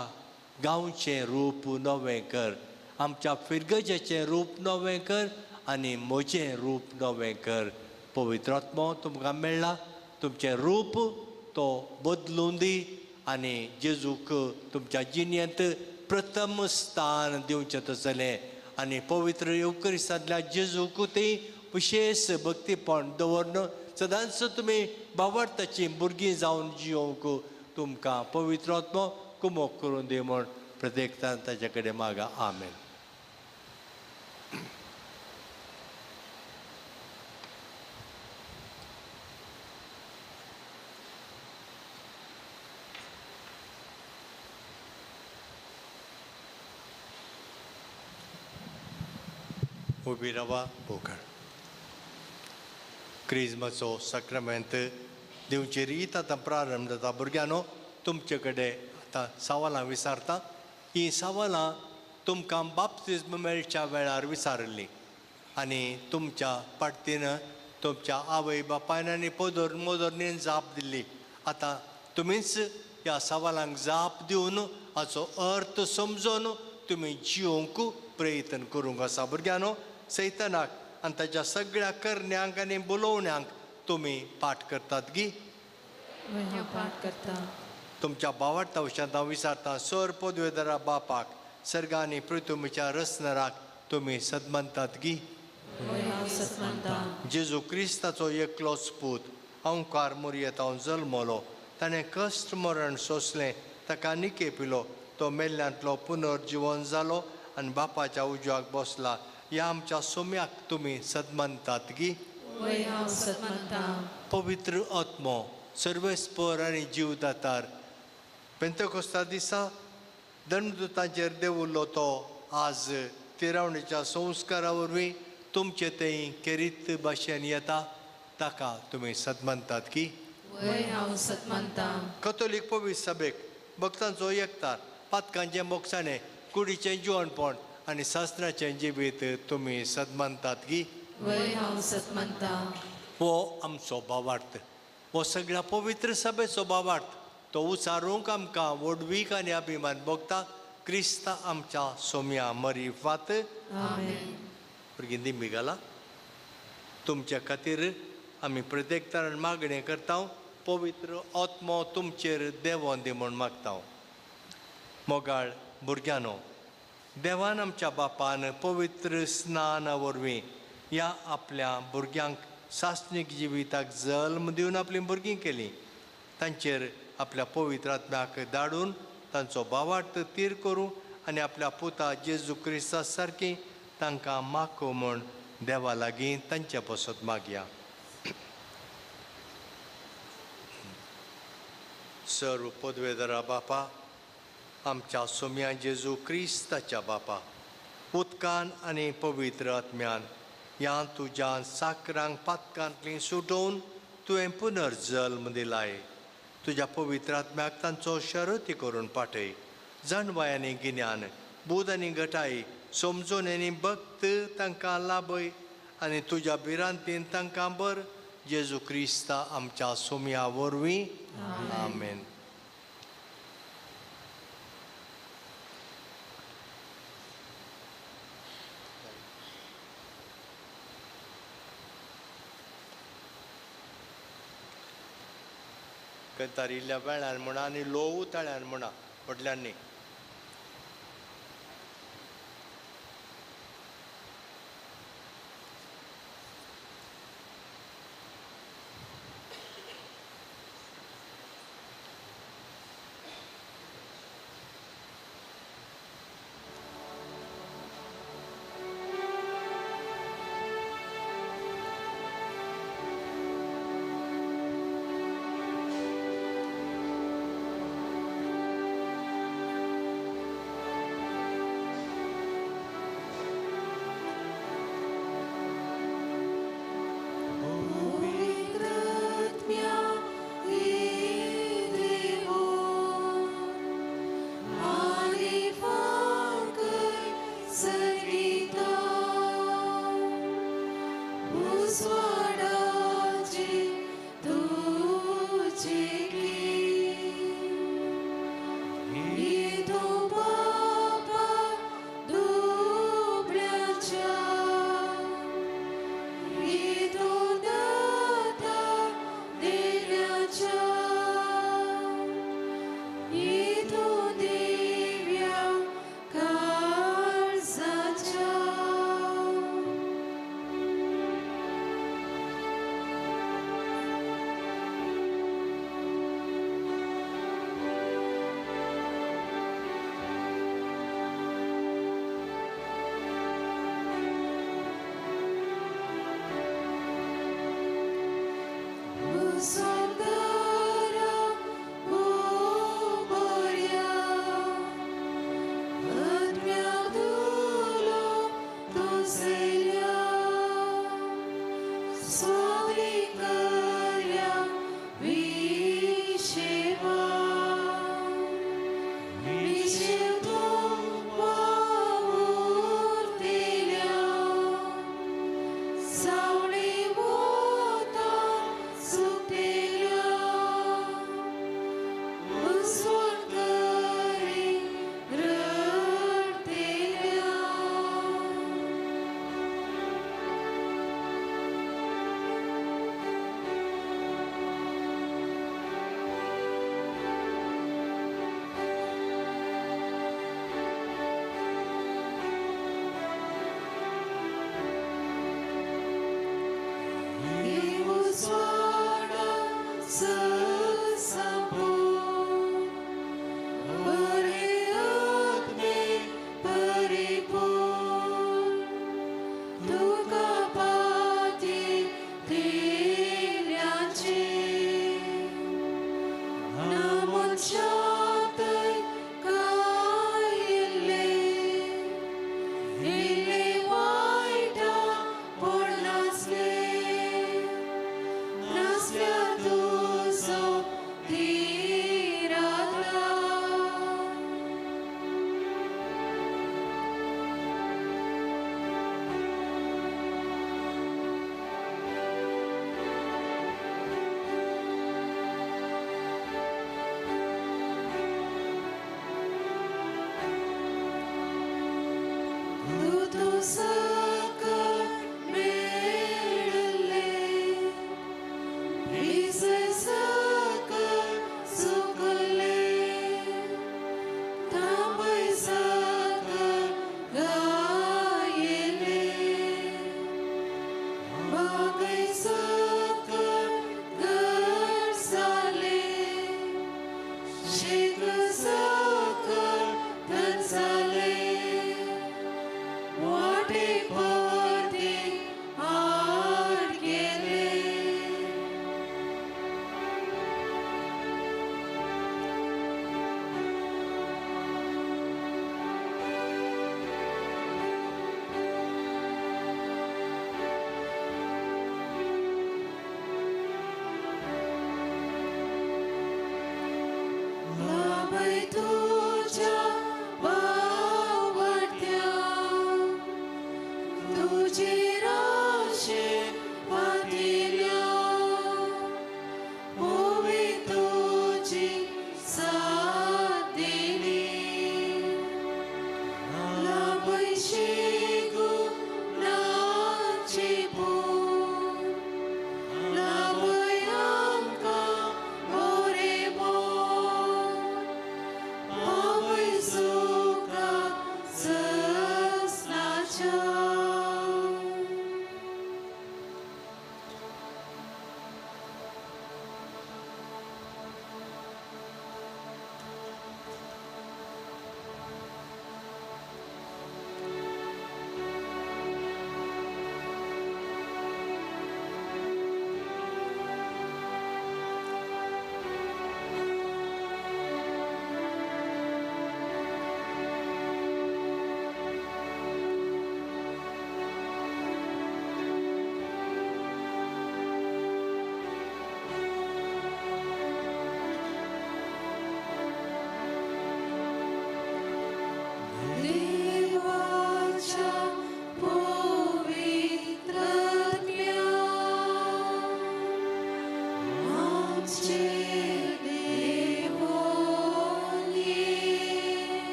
गांवचें रूप नवें कर, आमच्या फिरगजेचें रूप नवें कर आनी म्हजें रूप नवें कर. पवित्र आत्मो तुमकां मेळ्ळा, तुमचें रूप तो बदलून दी आनी जेजूक तुमच्या जिणेंत प्रथम स्थान दिवचें तसलें आनी पवित्र येवकरिस्तांतल्या जेजूक ती विशेश भक्तीपण दवरून सदांच तुमी बावडताची भुरगीं जावन जियोवंक तुमकां पवित्र आत्मो कुमोक करून दी म्हूण प्रत्येकतान ताचे कडेन मागा. आमेन. उबी रावा पोकळ क्रिजमाचो साक्रमेंत दिवची रीत आतां प्रारंभ जाता. भुरग्यांनो, तुमचे कडेन आतां सवालां विचारता. हीं सवालां तुमकां बाप्तिज्म मेळच्या वेळार विचारिल्लीं आनी तुमच्या पार्टीन तुमच्या आवय बापायन आनी पोदोर मोदोरणीन जाप दिल्ली. आतां तुमीच ह्या सवालांक जाप दिवन हाचो अर्थ समजून तुमी जिवंक प्रयत्न करूंक आसा. भुरग्यांनो, सैतानाक आनी ताच्या सगळ्या करण्यांक आनी बोलोवण्यांक तुमी पाठ करतात गी? पाठ करता. तुमच्या बावडता वशांत हांव विचारता, सर पदवेदरा बापाक, सर्गा आनी पृथ्वीच्या रचणाराक तुमी सदमानतात गी? जेजू क्रिस्ताचो एकलोच पूत अंकार मुरयेत हांव जल्मलो, ताणें कश्ट मरण सोंसलें, ताका निके पिलो, तो मेल्ल्यांतलो पुनर्जिवन जालो आनी बापाच्या उजवाक बसला. ह्या आमच्या सोम्याक तुमी सदमानतात गी? पवित्र आत्मो सर्वेस्पर आनी जीवदातार पेंतकोस्ता दिसा दंडदूतांचेर देवुल्लो तो आज तिरावणीच्या संस्कारा वरवीं तुमचे थंय केरीत भाशेन येता, ताका तुमी सदमानतात की? कथोलीक पवित्र सभेक भक्तांचो एकतार, पातकांचें मोगसाणें, कुडीचें जिवनपण आनी शास्त्राचें जिवीत तुमी सदमानतात की? हो आमचो भावार्थ, हो सगळ्या पवित्र सभेचो भावार्थ. तो उचारूंक आमकां व्हडवीक आनी अभिमान भोगता. क्रिस्ता आमच्या सोम्या मरिफात. भुरगीं दिंबी घाला. तुमच्या खातीर आमी प्रत्येक तरान मागणें करता. पवित्र आत्मो तुमचेर देंवोन दी म्हूण मागता. मोगाळ भुरग्यांनो, देवान आमच्या बापान पवित्र स्नाना वरवीं ह्या आपल्या भुरग्यांक सासणीक जिविताक जल्म दिवन आपलीं भुरगीं केलीं. तांचेर आपल्या पवित्र आत्म्याक धाडून तांचो भावार्थ तीर करूं आनी आपल्या पुता जेजू क्रिस्ता सारकी तांकां माको म्हूण देवा लागीं तांचे पासत मागया. सर्व पदवेदरा बापा, आमच्या सोम्या जेजू क्रिस्ताच्या बापा, उदकान आनी पवित्र आत्म्यान ह्या तुज्या साकरांक पातकांतलीं सुटोवन तुवें पुनर्जल्म दिलाय. तुज्या पवित्र आत्म्याक तांचो शरती करून पाठय. जाणवाय आनी गिन्यान, बूद आनी घटाय, समजून आनी भक्त तांकां लाभय आनी तुज्या भिरांतीन तांकां बर. जेजू क्रिस्ता आमच्या सोम्या वरवीं. आमेन. कंतार इल्ल्या वेळान म्हणा आनी ल्हव ताळ्यान म्हणा व्हडल्यांनी.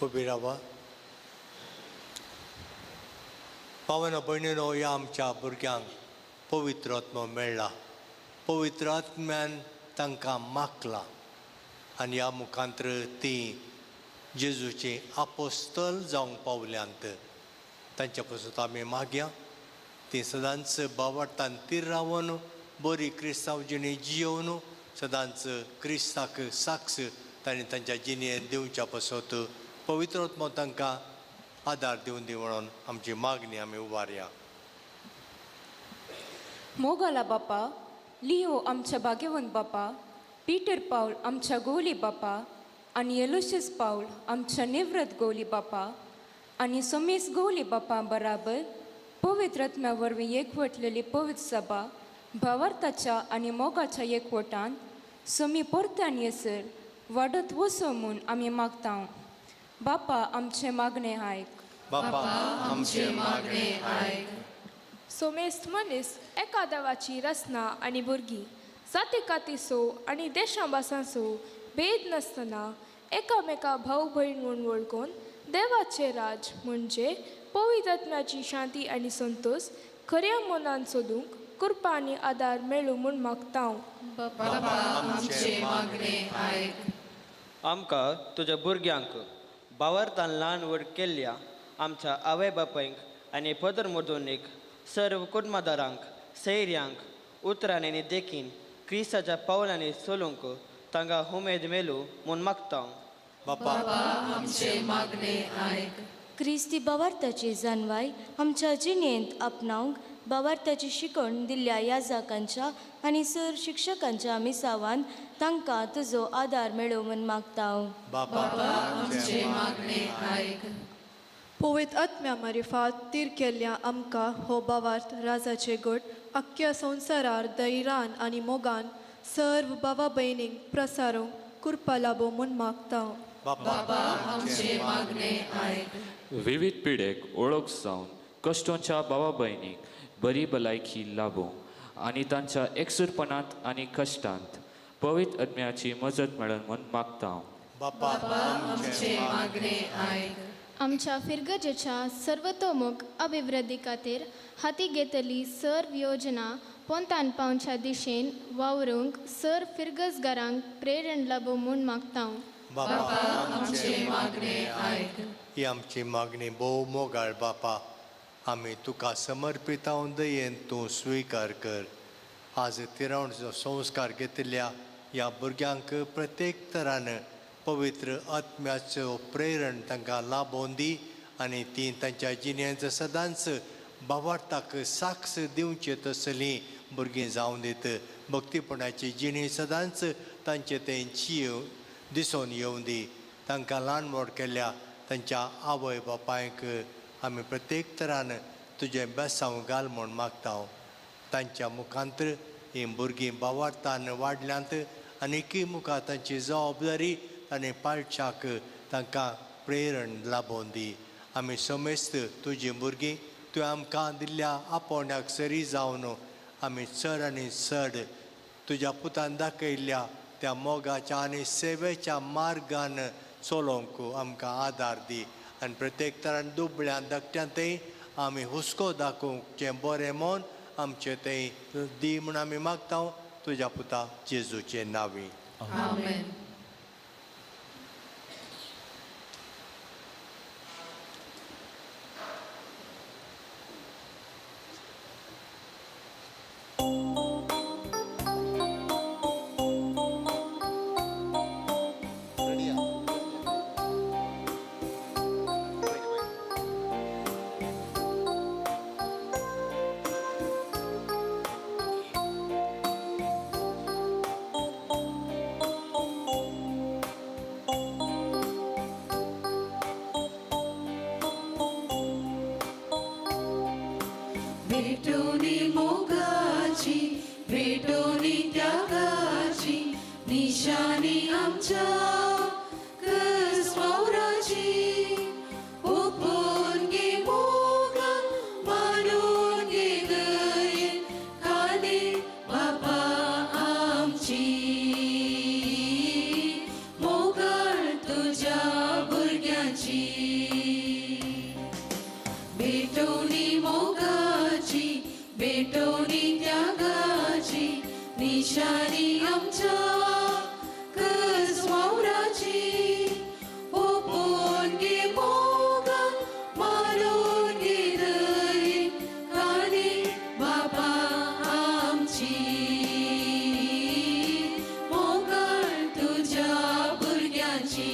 उबी रावा. पावना भयणीनो, ह्या आमच्या भुरग्यांक पवित्र आत्मो मेळ्ळा. पवित्र आत्म्यान तांकां मागला आनी ह्या मुखांत्र तीं जेजूचीं आपोस्तल जावंक पावल्यांत. तांच्या पासून आमी मागया तीं सदांच बावडटान तीर रावन बरी क्रिस्तांव जिणी जियोवन सदांच क्रिस्ताक साक्ष तांणी तांच्या जिणेंत दिवच्या पासत पवित्र आत्मो तांकां आदार दिवन दी म्हणून आमची मागणी आमी उबारया. मोगाला बापा, लिओ आमच्या भाग्यवंत बापा, पीटर पावल आमच्या गोली बापा आनी एलोशियस पावल आमच्या निवृत्त गोली बापा आनी सोमेस गोली बापा बराबर पवित्र आत्म्या वरवीं एकवटलेली पवित्र सभा भावार्थाच्या आनी मोगाच्या एकवटान सोमी परत्यान येसर वाडत वचो म्हूण आमी मागता. बापा आमचें मागणें आयक. बापा आमचें मागणें आयक. सोमेस्त मनीस एका देवाची रचना आनी भुरगीं जाती कातीसो आनी देशां भासांचो भेद नासतना एकामेका भाव भयण म्हूण वळखून देवाचें राज म्हणजे पवित्र आत्म्याची शांती आनी संतोश खऱ्या मनान सोदूंक कृपा आनी आदार मेळूं म्हूण मागता हांव. बापा आमचें मागणें आयक. आमकां तुज्या भुरग्यांक बावरतान ल्हान व्हड केल्ल्या आमच्या आवय बापायंक आनी पदर मर्दोनीक सर्व कुटुंबादारांक सैर्यांक उतरांनी आनी देखीन क्रिस्ताच्या पावलांनी चलूंक तांकां उमेद मेलू म्हूण मागता. बापा आमचें मागणें आयक. क्रिस्ती बावार्थाची जानवाय आमच्या जिणेंत आपणावंक बावार्थाची शिकवण दिल्ल्या याजाकांच्या आनी सर शिक्षकांच्या मिसावान तांकां तुजो आदार मेळो म्हूण मागता. बापा आमचें मागणें आयक. पवित्र आत्म्या मारिफात तीर केल्ल्या आमकां हो बावार्थ राजाचे गट आख्ख्या संवसारार दैरान आनी मोगान सर्व बाबा भयणींक प्रसारूंक कृपा लाबो म्हूण मागता. बापा आमचें मागणें आयक. विविध पिडेक ओळख जावन कश्टोंच्या भावा भयणीक बरी भलायकी लाबूं आनी तांच्या एकसूरपणांत आनी कश्टांत पवित्र आत्म्याची मजत मेळून म्हूण मागता. बापा आमचें मागणें आयक. आमच्या फिरगजेच्या सर्वतोमुख अभिवृद्धी खातीर हाती घेतली सर्व योजना पोंतान पावच्या दिशेन वावरूंक सर फिरगजगारांक प्रेरण लाबो म्हूण मागता. बापा आमचें मागणें आयक. ही आमची मागणी भोव मोगाळ बापा, आमी तुका समर्पिताव दयेन तूं स्विकार कर. आज तिरावणचो संस्कार घेतिल्ल्या ह्या भुरग्यांक प्रत्येक तरान पवित्र आत्म्याचो प्रेरण तांकां लाबोवन दी आनी तीं तांच्या जिणेंत सदांच बावार्थाक साक्ष दिवचे तसलीं भुरगीं जावन दीत. भक्तीपणाची जिणी सदांच तांचे तेंची दिसून येवं दी. तांकां ल्हान व्हड केल्ल्या तांच्या आवय बापायक आमी प्रत्येक तरान तुजें बेसांव घाल म्हूण मागता. तांच्या मुखांतर हीं भुरगीं बावार्थान वाडल्यांत आनी मुखार तांची जबाबदारी आनी पाळच्याक तांकां प्रेरण लाबोवन दी. आमी समेस्त तुजीं भुरगीं तुवें आमकां दिल्ल्या आपोवण्याक सरी जावन आमी चड आनी चड तुज्या पुतान दाखयल्ल्या त्या मोगाच्या आनी सेवेच्या मार्गान चलोवंक आमकां आदार दी आनी प्रत्येक तरान दुबळ्यान धाकट्यां थंय आमी हुस्को दाखोवचें बरें मन आमचें थंय दी म्हूण आमी मागता तुज्या पुता जेजूचे नांवी. आमेन. भेटोनी मोगाची, भेटोनी त्यागाची, निशाणी आमच्या क्रिस्तावाची. ओपून गे मोगान, मानून गे दयेन, खाली बापा आमची. मोगाळ तुज्या भुरग्यांची. भेटवणी मोगाची भेटवणी त्यागाची निशाणी आमच्या कसवावराची ओपून गे मोगा मारून गे दये काणी बाबा आमची मोगाळ तुज्या भुरग्यांची.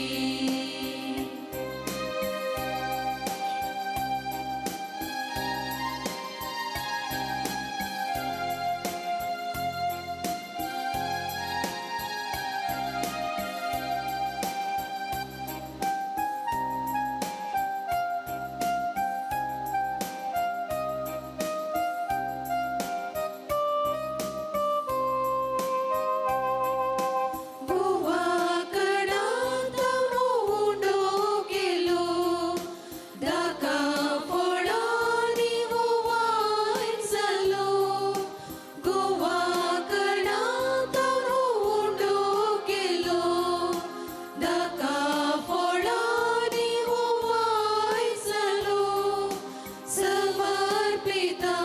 गोवा कडांत उंडो केलो दाका फोडांनी वायन जालो गोवा कडांत उंडो केलो दाका फोडांनी वायन जालो समर्पिता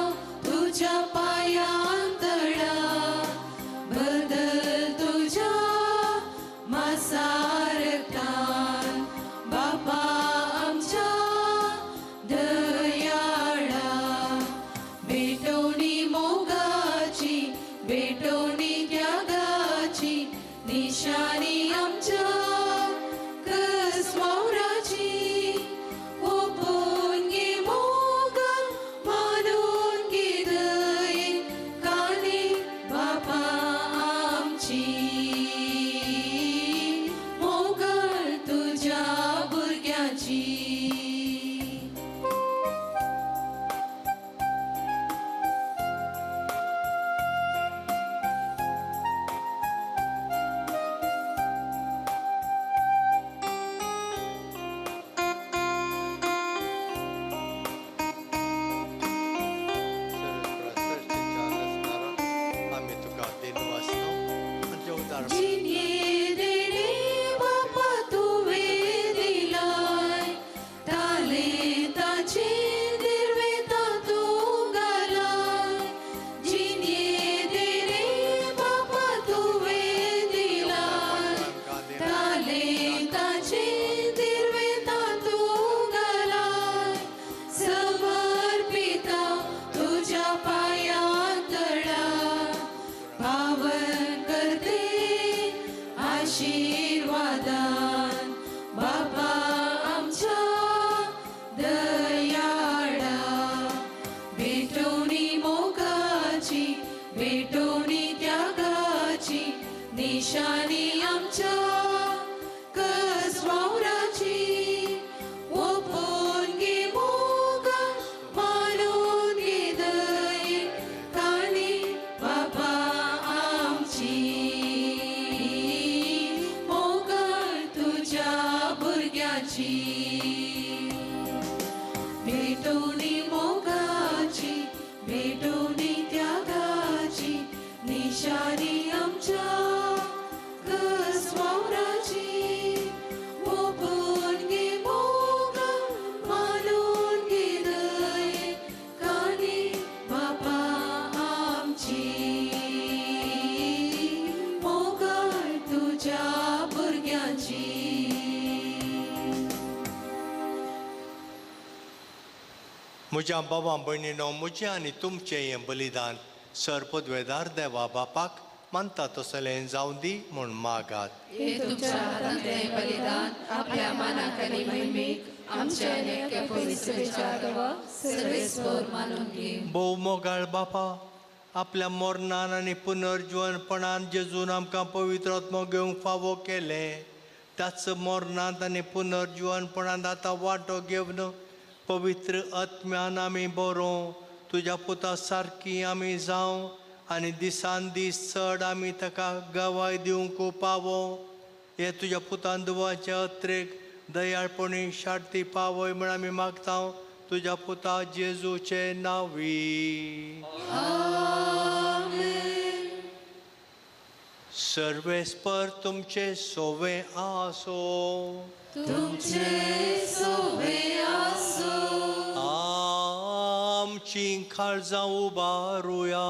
तुझ्या पायांतळा बदल तुझ्या मासारकान बापा आमच्या दयाळा भेटवणी मोगाची भेटवणी त्यागाची निशाणी आमच्या कसवावराची ओपून गे मोगा मानून गे दये काणी बापा आमची मोगाळ तुझ्या भुरग्यांची. आमी तुका दिनवासता आनी उदार जिणे देणे बापा तुवें दिलाय तालेंताचे दिर्वेता तूं घालाय जिणे देणे बापा तुवें दिलाय तालेंताचे दिर्वेता तूं घालाय समर्पिता तुझ्या पायांतळा पावन करते आशीर्वादान बाबा आमच्या दयाळा भेटवणी मोगाची भेटवणी त्यागाची निशाणी आमच्या कसवावराची ओपून गे मोगा मानून गे दये काणी बाबा आमची मोगाळ तुझ्या भुरग्यांची भेटवणी मोगाची भेटवणी त्यागाची निशाणी आमच्या कसवावराची ओपून गे मोगा मानून गे दये काणी बाबा आमची मोगाळ तुझ्या भुरग्यांची. म्हज्या बाबा भयणीनो म्हजें आनी तुमचें हें बलिदान सरपदवेदार देवा बापाक मानता तसलें जावं दी म्हूण मागात. हे तुमच्या हातांतलें बलिदान आपल्या मानाक आनी महिमेक आमच्या आनी अख्ख्या पवित्र देवा सर्वेस्पर मानून घे. भोव मोगाळ बापा आपल्या मरणान आनी पुनर्जीवनपणान जेजून आमकां पवित्र आत्मो घेवंक फावो केलें त्याच मरणांत आनी पुनर्जीवनपणांत आतां वांटो घेवन पवित्र आत्म्यान आमी बरोवं तुज्या पुता सारकी आमी जावं आनी दिसान दीस चड आमी ताका गवाय दिवंक पावो हे तुज्या पुतान दुवाच्या अत्रेक दयाळपणी शांती पावय म्हण आमी मागता तुज्या पुता जेजूचे नांवी. सर्वेस्पर तुमचे सोवे आसो तुमचे सोवे आसो. आमेन. आमचीं काळजां उबारुया.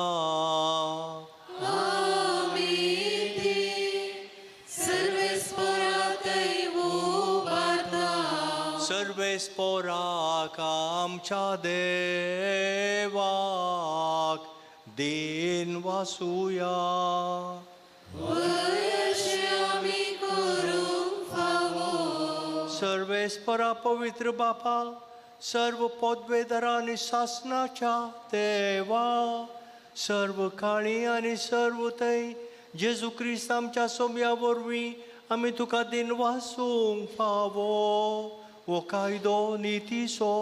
सर्वेस्पोराक आमच्या देवाक then वासुया. सर्वेस्परा पवित्र बापा, सर्व पदवेदारा आनी सासनाच्या देवा, सर्व काळी आनी सर्व थंय जेजू क्रिस्त आमच्या सोम्या वरवीं आमी तुका दिन वासूंक फावो. हो कायदो नितीचो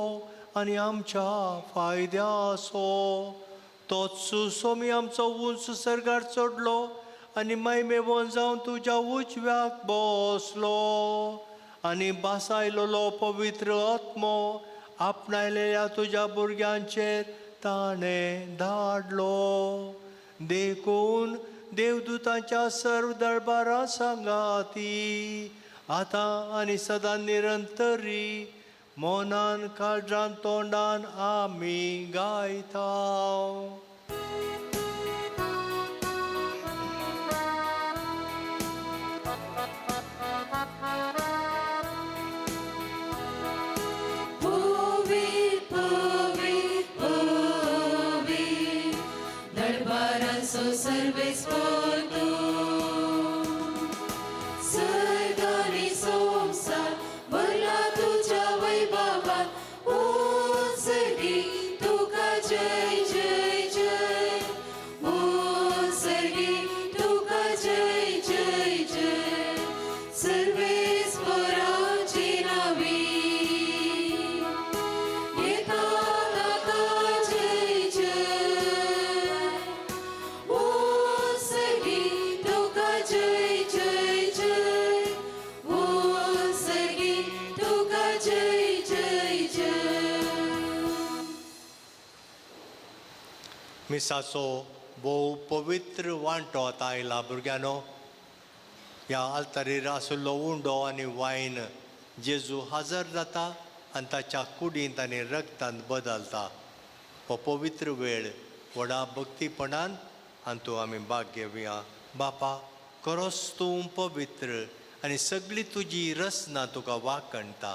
आनी आमच्या फायद्याचो. तोच सोमी आमचो उंच सर्गार चडलो आनी मायमेवन जावन तुज्या उजव्याक बसलो आनी बासायलोलो पवित्र आत्मो आपणायलेल्या तुज्या भुरग्यांचेर ताणें धाडलो. देखून देवदूतांच्या सर्व दरबारा सांगाती आतां आनी सदां निरंतरी मोनान काळजान तोंडान आमी गायता. मिसाचो भोव पवित्र वांटो आतां आयला भुरग्यांनो. ह्या आल्तारीर आशिल्लो उंडो आनी वायन जेजू हजर जाता आनी ताच्या कुडींत आनी रगतांत बदलता. हो पवित्र वेळ व्हडा भक्तीपणान आनी आमी भाग घेवया. बापा, खरोच तूं पवित्र आनी सगळी तुजी रचना तुका वाखणटा,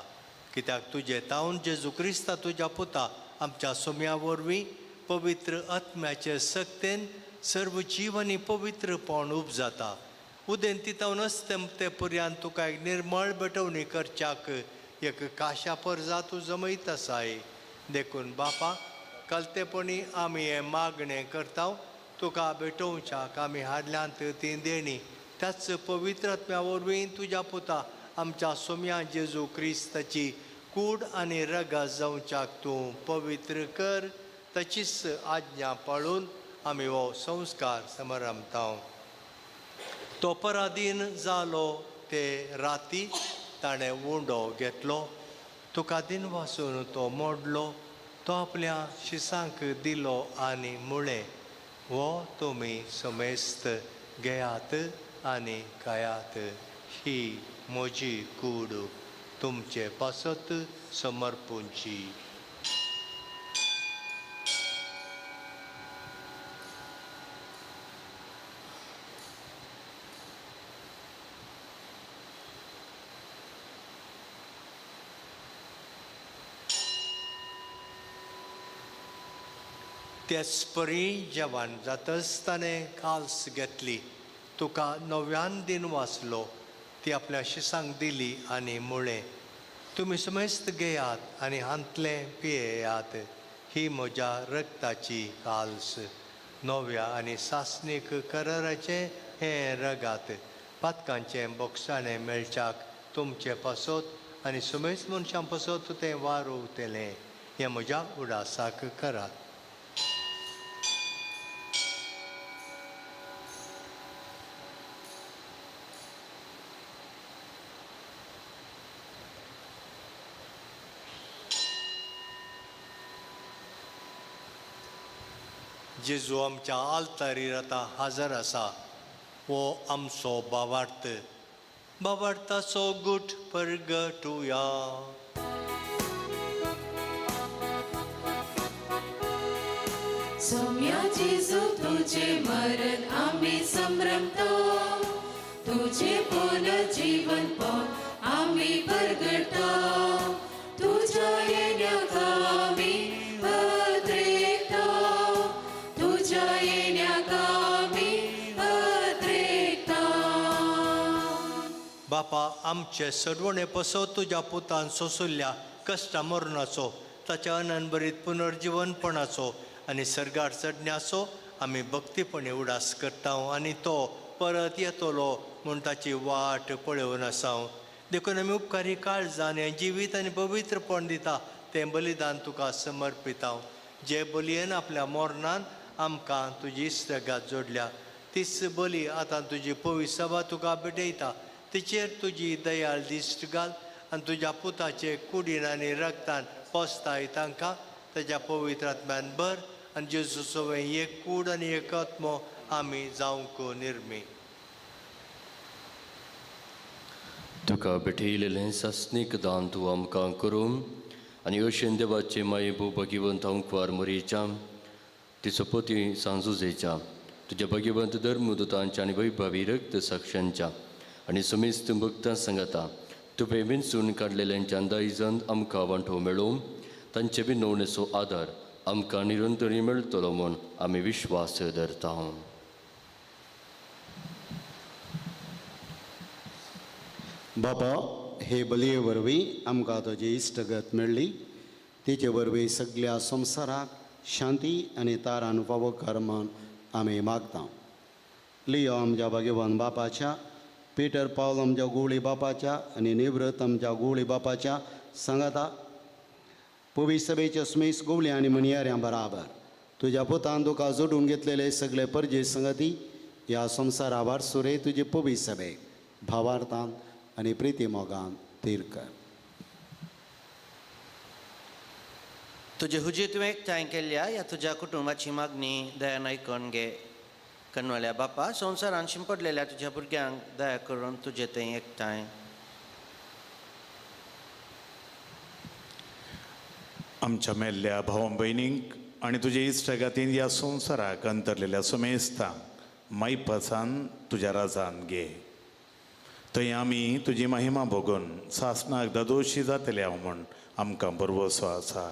कित्याक तुजें तावन जेजू क्रिस्ता तुज्या पुता आमच्या सोम्या वरवीं पवित्र आत्म्याचे सक्तेन सर्व जीव आनी पवित्रपण उपजाता. उदेंती तावन अस्तमते पर्यंत तुका एक निर्मळ भेटवणी करच्याक एक काशा परजा तूं जमयत आसाय. देखून बापा, कलतेपणी आमी हें मागणें करता, तुका भेटोवच्याक आमी हाडल्यांत तीं देणी त्याच पवित्र आत्म्या वरवीं तुज्या पुता आमच्या सोम्या जेजू क्रिस्ताची कूड आनी रगत जावच्याक तूं पवित्र कर. ताचीच आज्ञा पाळून आमी हो संस्कार समारंभता. तो पराधीन जालो ते राती ताणें उंडो घेतलो, तुका दिन वासून तो मोडलो, तो आपल्या शिसांक दिलो आनी म्हळें, हो तुमी समेस्त घेयात आनी खायात, ही म्हजी कूड तुमचे पासत समर्पूंची. त्याच परी जेवण जातच ताणें काल्स घेतली, तुका नव्यान दिन वाचलो, ती आपल्या शिसांक दिली आनी म्हळें, तुमी समेस्त घेयात आनी हांतलें पियेयात, ही म्हज्या रगताची काल्स, नव्या आनी सासणीक कराराचें हें रगात, पातकांचें बोगसाणें मेळच्याक तुमचे पासत आनी समेस्त मनशां पासत तें वारोवतलें. हें म्हज्या उडासाक करात. जेजू आमच्या आल्तारीर आतां हजर आसा. हो आमचो भावार्थ, भावार्थाचो गूट परगटुया. सोम्या जेजू तुझे मरण आमी संभ्रमता, तुझे पुनर्जीवन पण आमी परगटा, तुझ्या येण्याक आमी अद्रेकता, तुझ्या येण्याक आमी अद्रेकता. बापा, आमचे सरवणे पसो तुज्या पुतान सोंसुल्ल्या कश्टा मरणाचो, ताच्या अनंतभरीत पुनर्जिवनपणाचो आनी सर्गार चडण्याचो आमी भक्तीपणे उडास करता आनी तो परत येतलो म्हूण ताची वाट पळोवन आसा. देखून आमी उपकारी काळजान हें जिवीत आनी पवित्रपण दिता तें बलिदान तुका समर्पिता. जे बलयेन आपल्या मरणान आमकां तुजी इश्टगात जोडल्या तीच बली आतां तुजी पवित्र सभा तुका भेटयता. तिचेर तुजी दयाळ दिश्ट घाल आनी तुज्या पुताचे कुडीन आनी रगतान पोसताय तांकां ताच्या पवित्र आत्म्यान भर आनी जेजू सवें एक कूड आनी एक आत्मो आमी जावंक निर्मी. तुका भेटयलेलें सासणीक दान तूं आमकां करूं आनी अशें देवाचे माये भोव भगिवंत अंकवार मोरयेच्या तिचो पती सांजुजेच्या तुज्या भगिवंत धर्मदूतांच्या आनी वैभवी रक्त साक्षांच्या आनी समेस्त भक्तां सांगता तुवें विंचून काडलेल्यांच्या दायजान आमकां वांटो मेळोवं तांचे विनवणेचो आदार आमकां निरंतरी मेळटलो म्हूण आमी विश्वास धरता. बाबा, हे बलये वरवीं आमकां तुजी इश्टगत मेळ्ळी, तिचे वरवीं सगल्या संवसाराक शांती आनी तारान फावो कर म्हूण आमी मागता. लियो आमच्या भाग्यवान बापाच्या, पीटर पावल आमच्या गुवळी बापाच्या आनी निवृत्त आमच्या गुवळी बापाच्या सांगाता पवी सभेच्या सुमेस गुवळी आनी मनयाऱ्यां बराबर तुज्या पुतान तुका जोडून घेतलेले सगळे परजे संगती ह्या संवसारा वारसुरे तुजे पवी सभेक भावार्थान आनी प्रिती मोगान थीर कर. तुजे हुजी तुवें एकठांय केल्ल्या ह्या तुज्या कुटुंबाची मागणी दयान आयकून घे. कनवल्या बापा, संवसारान शिंपडलेल्या तुज्या भुरग्यांक दया करून तुजे थंय एकठांय. आमच्या मेल्ल्या भाव भयणींक आनी तुजे इश्टागातीन ह्या संवसाराक अंतरलेल्या सुमेस्तांक मायपासान तुज्या राजान घे. थंय आमी तुजी महिमा भोगून सासणाक दादोशी जातले हांव म्हूण आमकां भरवसो आसा.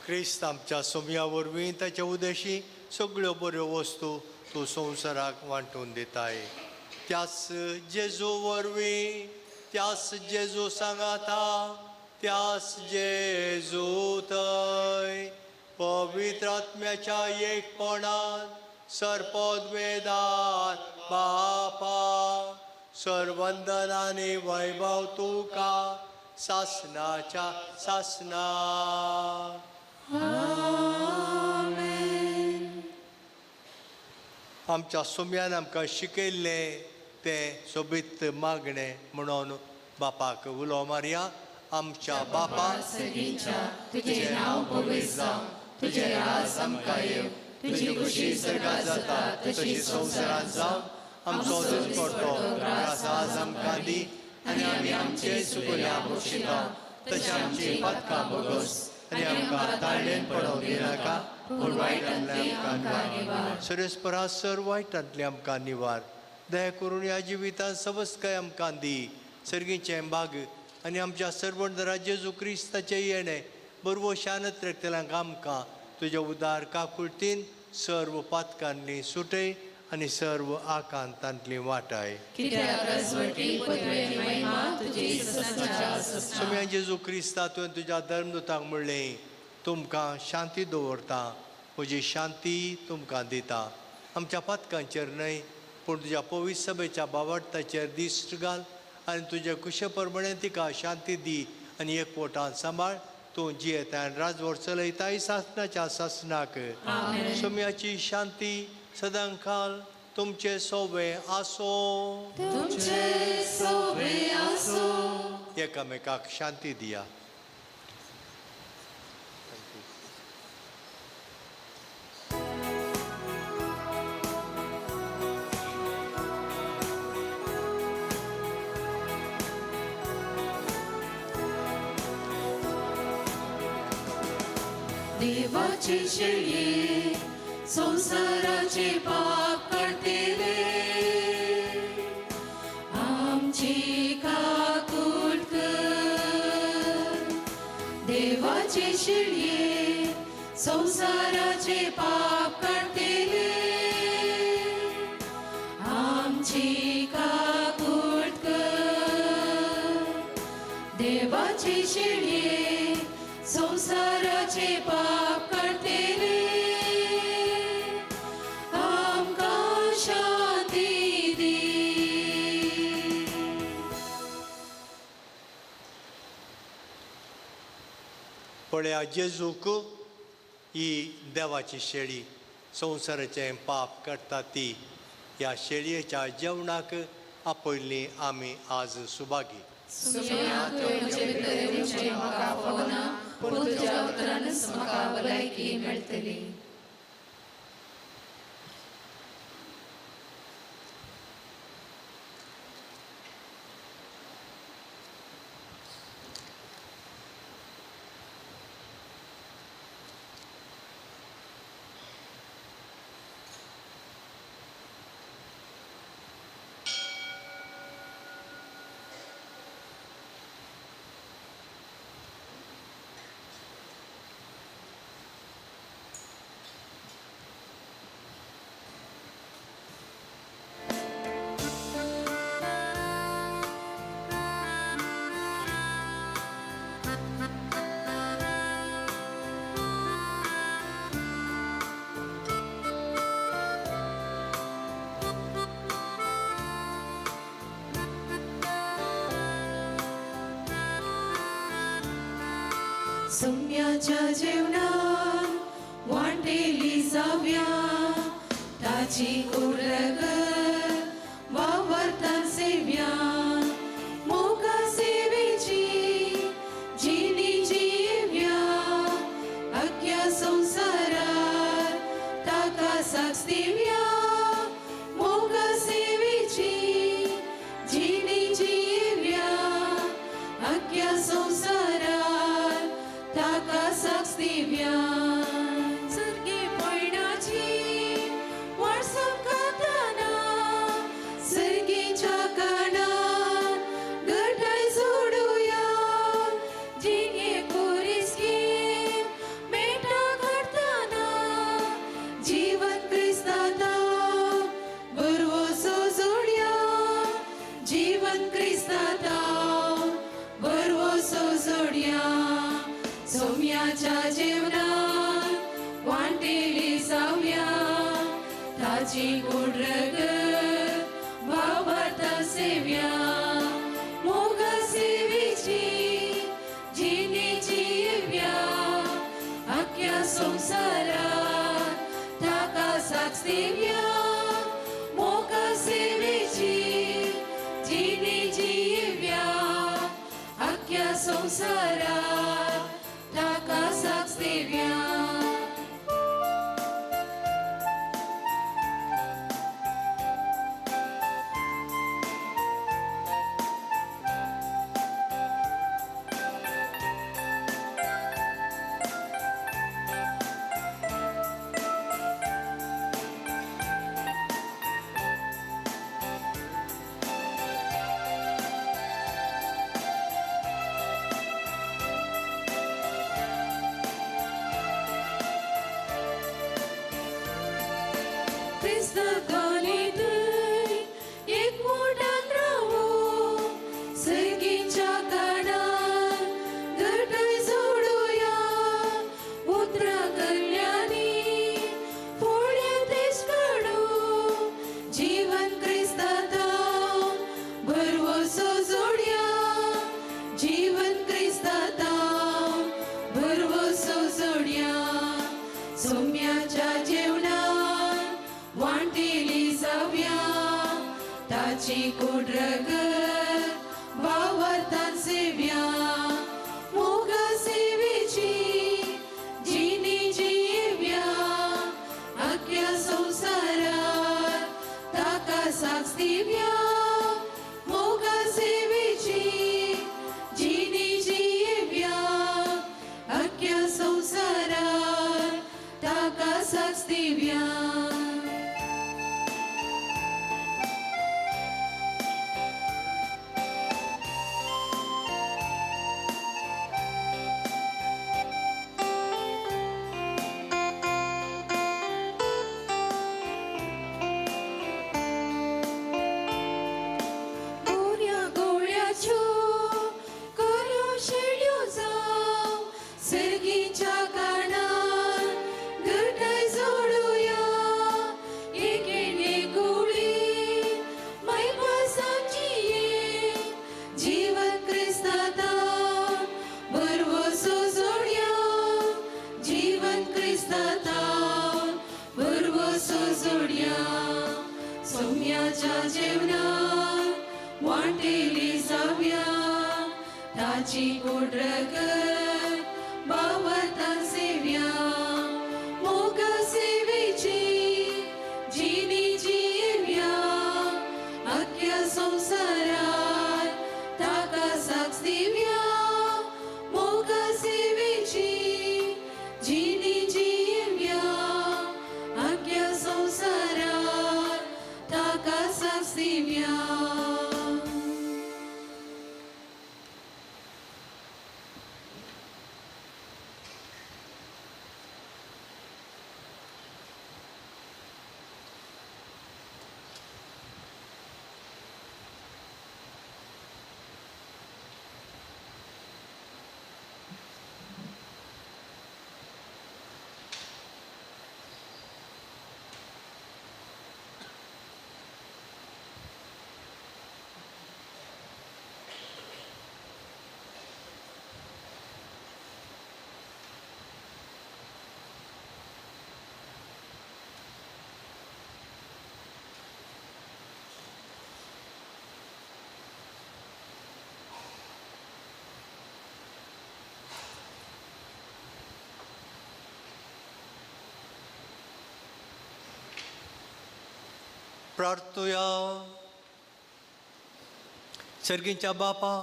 क्रिस्त आमच्या सोम्या वरवीं ताच्या उदेशी सगळ्यो बऱ्यो वस्तू तूं संवसाराक वांटून दिताय. त्याच जेजू वरवीं, त्याच जेजू सांगाता, त्याच जेजू थंय पवित्र आत्म्याच्या एकपणान सर्पोद्वेदार बापा सर्वंदन आनी वैभव तुका सासनाच्या सासना. आमच्या सोम्यान आमकां शिकयल्लें तें सोबीत मागणें म्हणून बापाक उलो मारया. आमच्या बापा, तुजें नांव पवित्र जावं, तुजें राज आमकां येवं, तुजी खुशी सर्गात जाता तशी संवसारांत जावं. आमचो दिसपडटो ग्रास आज आमकां दी आनी आमी आमचे चुकल्या बक्षिता तशें आमची पातकां भोगोस आनी आमकां ताळ्ळेन पडोवंक दिनाका, पूण वायटांतले आमकां निवार. सरेस्परा सर वायटांतले आमकां निवार. दया करून ह्या जिवितांत सवस्काय आमकां दी. सर्गीचें भाग आनी आमच्या सर्वंदरा जेजू क्रिस्ताचें येणें बरवो शानत रखतल्यांक आमकां तुज्या उदार काकुळतीन सर्व पातकांनी सुटय आनी सर्व आकांतांतली वाटाय. सोम्या जेजू क्रिस्ता, तुवें तुज्या धर्मदूतांक म्हणलें, तुमकां शांती दवरता, म्हजी शांती तुमकां दिता. आमच्या पातकांचेर न्हय पूण तुज्या पवित्र सभेच्या बावडताचेर दिश्ट घाल आनी तुज्या कुशे प्रमाणे तिका शांती दी आनी एकवटान सांबाळ. तूं जियेता आनी राजवट चलयताय सासणाच्या सासणाक. सोम्याची शांती सदांकाल तुमचे सोवे आसो. तुमचे सोवे आसो. एकामेकाक शांती दिया. देवाचे शेळये संवसाराचे पाप काडटेले आमची काकूट कर देवाचे शेळये संवसाराचे पाप काडटेले आमची काकूट कर देवाचे शेळये संवसाराचे पाप काडटेले आमकां शांती दी. पळया जेजूक ही देवाची शेळी संवसाराचें पाप काडटा ती ह्या शेळयेच्या जेवणाक आपयल्ली आमी आज सुभागी. सुम्या तुवें म्हजे भितर येवचें म्हाका फावना, पूण तुज्या उतरानच म्हाका भलायकी मेळटली. सुम्याच्या जेवणात वांटेली जाव्या ताची कुरगत वावरता सेव्या मोगा सेवेची जिनी जिव्या अख्ख्या संवसारात ताका साक्ष दिव्या मोगा सेवेची जिनी जिव्या अख्ख्या संवसारात ताका साक्ष दिव्या. सर्गेपणाची वारसांकाताना सर्गेच्या कानार गटाय सोडुया जिणे पुरिस्कीन मेटा काडटाना जीवन क्रिस्ताता बरवसो जोडया जीवन क्रिस्ताता बरवसो जोडया. सोम्याच्या जेवणात वांटेली जावया ताची कुडरगत भावार्था सेव्या मोगा सेवेची जिने जिव्या अख्ख्या संवसारात ताका साक्ष दिव्या मोगा सेवेची जिने जिव्या अख्ख्या संवसारात ताका साक्ष दिव्या. क्रिस्ताकालेंतूय एकवटान रावो सर्गीच्या कानार गटाय जोडुया उतरां कल्याणी फुडें तेज काडू जीवन क्रिस्ताता भरवसो जोडया जीवन क्रिस्ताता भरवसो जोडया. सोम्याच्या जेवणात वांटेली जाव्या ताची कुडरगत वावरतान सेव्या मोगा सेवेची जिनी जिव्या अख्ख्या संवसारात ताका साक्ष दिव्या मोगा सेवेची जिनी जिव्या अख्ख्या संवसारात साक्ष दिव्या. गोऱ्या गोळ्याच्यो कऱ्यो शेळ्यो जावं सर्गीच्या कारणान घटाय जोडुया एकेने कुडी मायपासाची एक जीवन क्रिस्तातान भरवसो जोडया जीवन क्रिस्तातान भरवसो जोडया सोम्याच्या जेवणान वांटेली जाव्या ताची कोडरगत बावरता सेव्या मोग सेवेची जिनी जिव्या अख्ख्या संवसारात ताका साक्ष दिव्या मोग सेवेची जिनी जिव्या अख्ख्या संवसारात ताका साक्ष दिव्या. प्रार्थुया. सर्गींच्या बापा,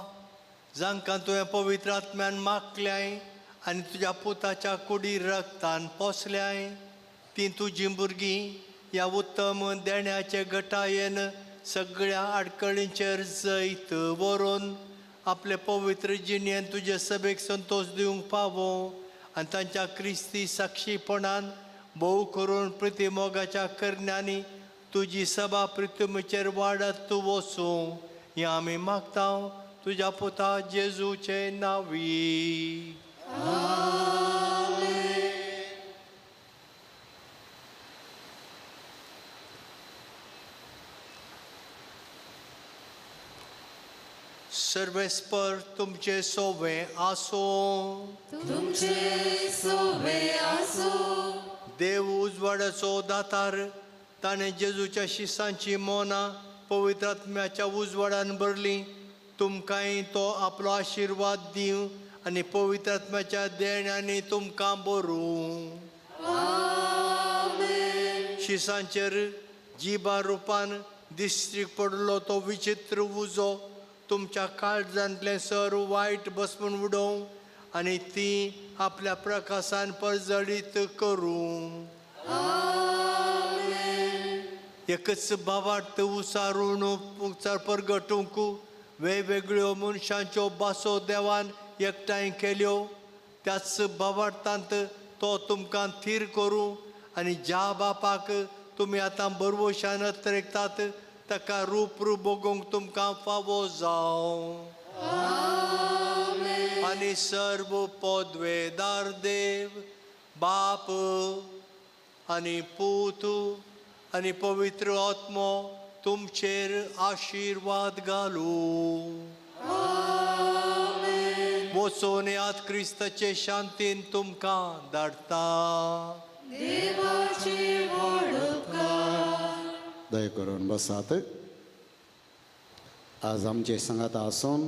जांकां तुवें पवित्र आत्म्यान मागल्याय आनी तुज्या पुताच्या कुडी रक्तान पोसल्याय, तीं तुजीं भुरगीं ह्या उत्तम देण्याचे गटायेन सगळ्या आडकळींचेर जैत व्हरून आपले पवित्र जिणेन तुजे सभेक संतोश दिवंक पावो आनी तांच्या क्रिस्ती साक्षीपणान भोव करून प्रतिमोगाच्या करण्यांनी तुजी सभा पृथ्वीचेर वाडत तूं वचूं हें आमी मागता तुज्या पुता जेजूचे नांवी. सर्वेस्पर तुमचे सोवे आसूं. तुमचे सोवे आसूं. देव उजवाडाचो दातार, ताणें जेजूच्या शिसांची मोनां पवित्र आत्म्याच्या उजवाडान भरली. तुमकांय तो आपलो आशिर्वाद दिवं आनी पवित्र आत्म्याच्या देण्यांनी तुमकां बरूं. शिसांचेर जिबा रुपान दिश्टीक पडलो तो विचित्र उजो तुमच्या काळजांतलें सर्व वायट बसपून उडोवं आनी ती आपल्या प्रकाशान परजळीत करूं. एकच बाबार्थ उसारून उचार परगटूंक वेगवेगळ्यो मनशांच्यो भासो देवान एकठांय केल्यो. त्याच बाबार्थांत तो तुमकां थीर करूं आनी ज्या बापाक तुमी आतां बरवशान अत्रेकतात ताका रूप रूप बगोवंक तुमकां फावो जावं. आनी सर्व पदवेदार देव बाप आनी पूत आनी पवित्र आत्मो तुमचेर आशिर्वाद घालूं. वचून याद क्रिस्ताचे शांतीन तुमकां धाडटा. देवाचे व्हड उपकार. दया करून बसात. आज आमचे सांगाता आसून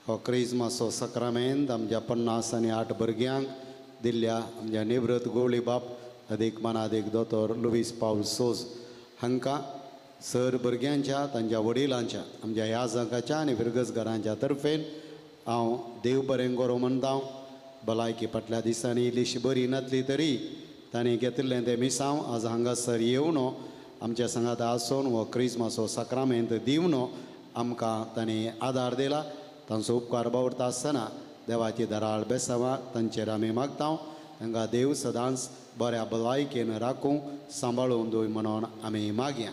हो क्रिजमाचो सक्रामेंत आमच्या 58 भुरग्यांक दिल्ल्या आमच्या निवृत्त गोवळी बाप अदीक मानादीक दोतोर लुवीस पावल सोज हांकां सर भुरग्यांच्या तांच्या वडिलांच्या आमच्या ह्या जागाच्या आनी फिरगजघरांच्या तर्फेन हांव देव बरें गोरो म्हणटा. भलायकी फाटल्या दिसांनी इल्लीशी बरी नासली तरी तांणी घेतिल्लें तें मिसांव आज हांगासर येवन आमच्या सांगात आसून हो क्रिजमाचो साक्रामेंत दिवन आमकां तांणी आदार दिला. तांचो उपकार बावडता आसतना देवाची दराळ बेसांवां तांचेर आमी मागता. तांकां देव सदांच बऱ्या भलायकेन राखूं सांबाळून दवर म्हणून आमी मागया.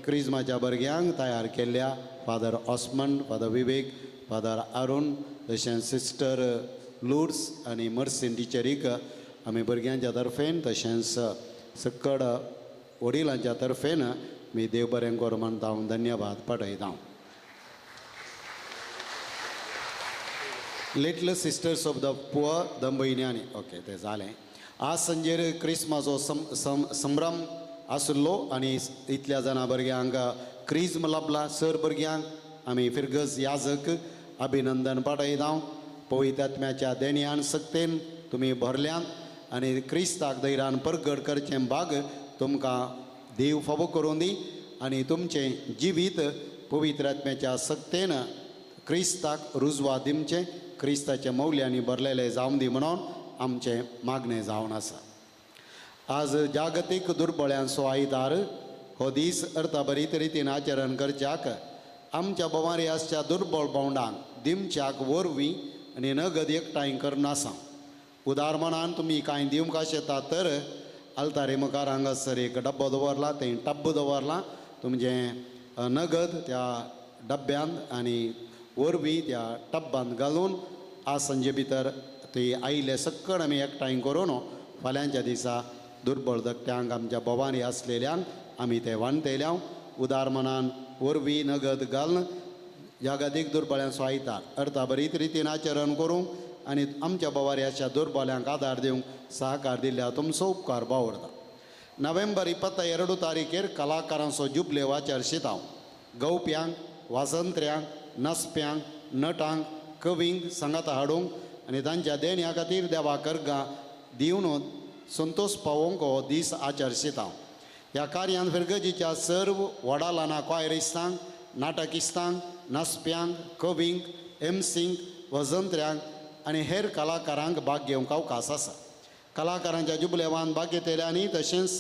क्रिजमाच्या भुरग्यांक तयार केल्ल्या Father Osman, Father Vivek, Father Arun, तशेंच सिस्टर लुर्स आनी मर्सीन टिचरीक आमी भुरग्यांच्या तर्फेन तशेंच सकड वडिलांच्या तर्फेन मी देव बरें कर म्हणटा, धन्यवाद पाठयता. Little sisters of the poor दंबयन्यांनी okay तें जालें. आज सांजेर क्रिस्माचो संभ्रम आशिल्लो आनी इतल्या जाणां भुरग्यांक क्रिज्म लाबला. सर भुरग्यांक आमी फिरगज याजक अभिनंदन पाठयता. पवित्र आत्म्याच्या देणयान सक्तेन तुमी भरल्यांत आनी क्रिस्ताक धैर्यान परगट करचें भाग तुमकां देव फावो करूं दी आनी तुमचें जिवीत पवित्र आत्म्याच्या सक्तेन क्रिस्ताक रुजवा दिवचें, क्रिस्ताच्या मौल्यांनी भरलेलें जावं दी म्हणून आमचें मागणें जावन आसा. आज जागतीक दुर्बळ्यांचो आयतार हो दीस अर्थाभरीत रितीन आचरण करच्याक आमच्या भोंवारी आसच्या दुर्बळ भावंडांक दिमच्याक वरवीं आनी नगद एकठांय करनासा. उदार मनान तुमी कांय दिवंक आशेता तर आल्तारी मुखार हांगासर एक डब्बो दवरला, थंय टब्ब दवरला, तुमचें नगद त्या डब्यांत आनी वरवीं त्या टब्बांत घालून आज सांजे भितर ती आयिल्ले सक्कड आमी एकठांय करून फाल्यांच्या दिसा दुर्बळ धकट्यांक आमच्या भोवांनी आसलेल्यांक आमी ते वांटयल्या. उदार मनान वरवीं नगद घालून जागतीक दुर्बळ्यांचो आयतार अर्थाभरीत रितीन आचरण करूंक आनी आमच्या भोवारी अशा दुर्बळ्यांक आदार दिवंक सहकार दिल्ल्या तुमचो उपकार बावडता. नोव्हेंबर 22 तारीखेर कलाकारांचो जुबलेव आचरशीत हांव. गवप्यांक, वाजंत्र्यांक, नाचप्यांक, नटांक, कवींक सांगाता हाडूंक आनी तांच्या देण्या खातीर देवा कर्गां दिवन संतोष पावोवंक हो दीस आचरशीत हांव. ह्या कार्यान फिरगजीच्या सर्व व्हडा ल्हाना क्वायरिस्तांक, नाटकिस्तांक, नाचप्यांक, कवींक, एमसींक, वजंत्र्यांक आनी हेर कलाकारांक भाग घेवंक अवकाश आसा. कलाकारांच्या जुबलेवान भाग घेतल्यांनी तशेंच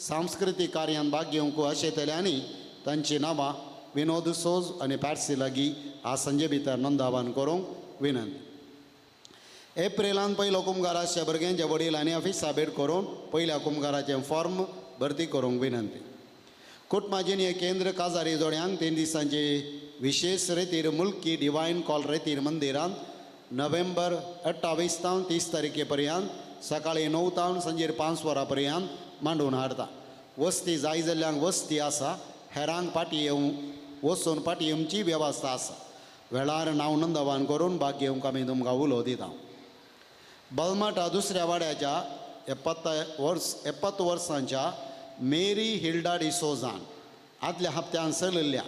सांस्कृतीक कार्यान भाग घेवंक आशेतल्यांनी तांचीं नांवां विनोद सोज आनी पॅट्सी लागीं आज सांजे भितर नोंदावन करूंक विनंती. एप्रिलान पयलो कुमगार आसच्या भुरग्यांच्या वडिलांनी ऑफिसा भेट करून पयल्या कुमगाराचें फॉर्म भरती करूंक विनंती. कुटुंबाजिनी केंद्र काजारी जोड्यांक 3 दिसांची विशेश रेतीर मुल्की डिवायन कॉल रेतीर मंदिरांत नोव्हेंबर 28 तावन 30 तारखे पर्यंत सकाळी 9 तावन सांजेर 5 वरां पर्यंत मांडून हाडटा. वस्ती जाय जाल्ल्यांक वस्ती आसा, हेरांक पाटी येवं वचून पाटी येवची वेवस्था आसा. वेळार नांव नोंदवान करून भाग घेवंक आमी तुमकां उलो दिता. बलमाटा दुसऱ्या वाड्याच्या 70 वर्सांच्या मेरी हिल्डा डिसोजान आदल्या हप्त्यान चलिल्ल्या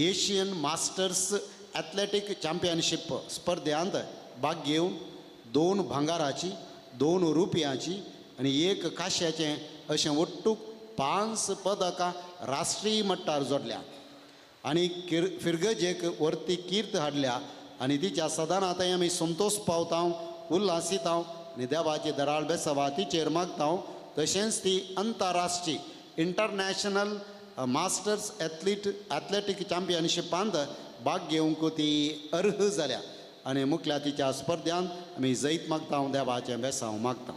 एशियन मास्टर्स ॲथलेटीक चॅम्पियनशीप स्पर्धेंत भाग घेवन 2 भांगाराची, 2 रुपयाची आनी 1 काश्याचें अशें ಒಟ್ಟು 5 पदकां राष्ट्रीय मट्टार जोडल्या आनी फिरगजेक वरती कीर्त हाडल्या आनी तिच्या सदांच आतां आमी संतोष पावता, उल्हासिता आनी देवाची दराळ बेसवा तिचेर मागता. तशेंच ती अंतरराष्ट्रीय इंटरनॅशनल मास्टर्स ॲथलेटीक चॅम्पियनशिपांत भाग घेवंक ती अर्ह जाल्या आनी मुखल्या तिच्या स्पर्ध्यांत आमी जैत मागता, देवाचें बेसांव मागता.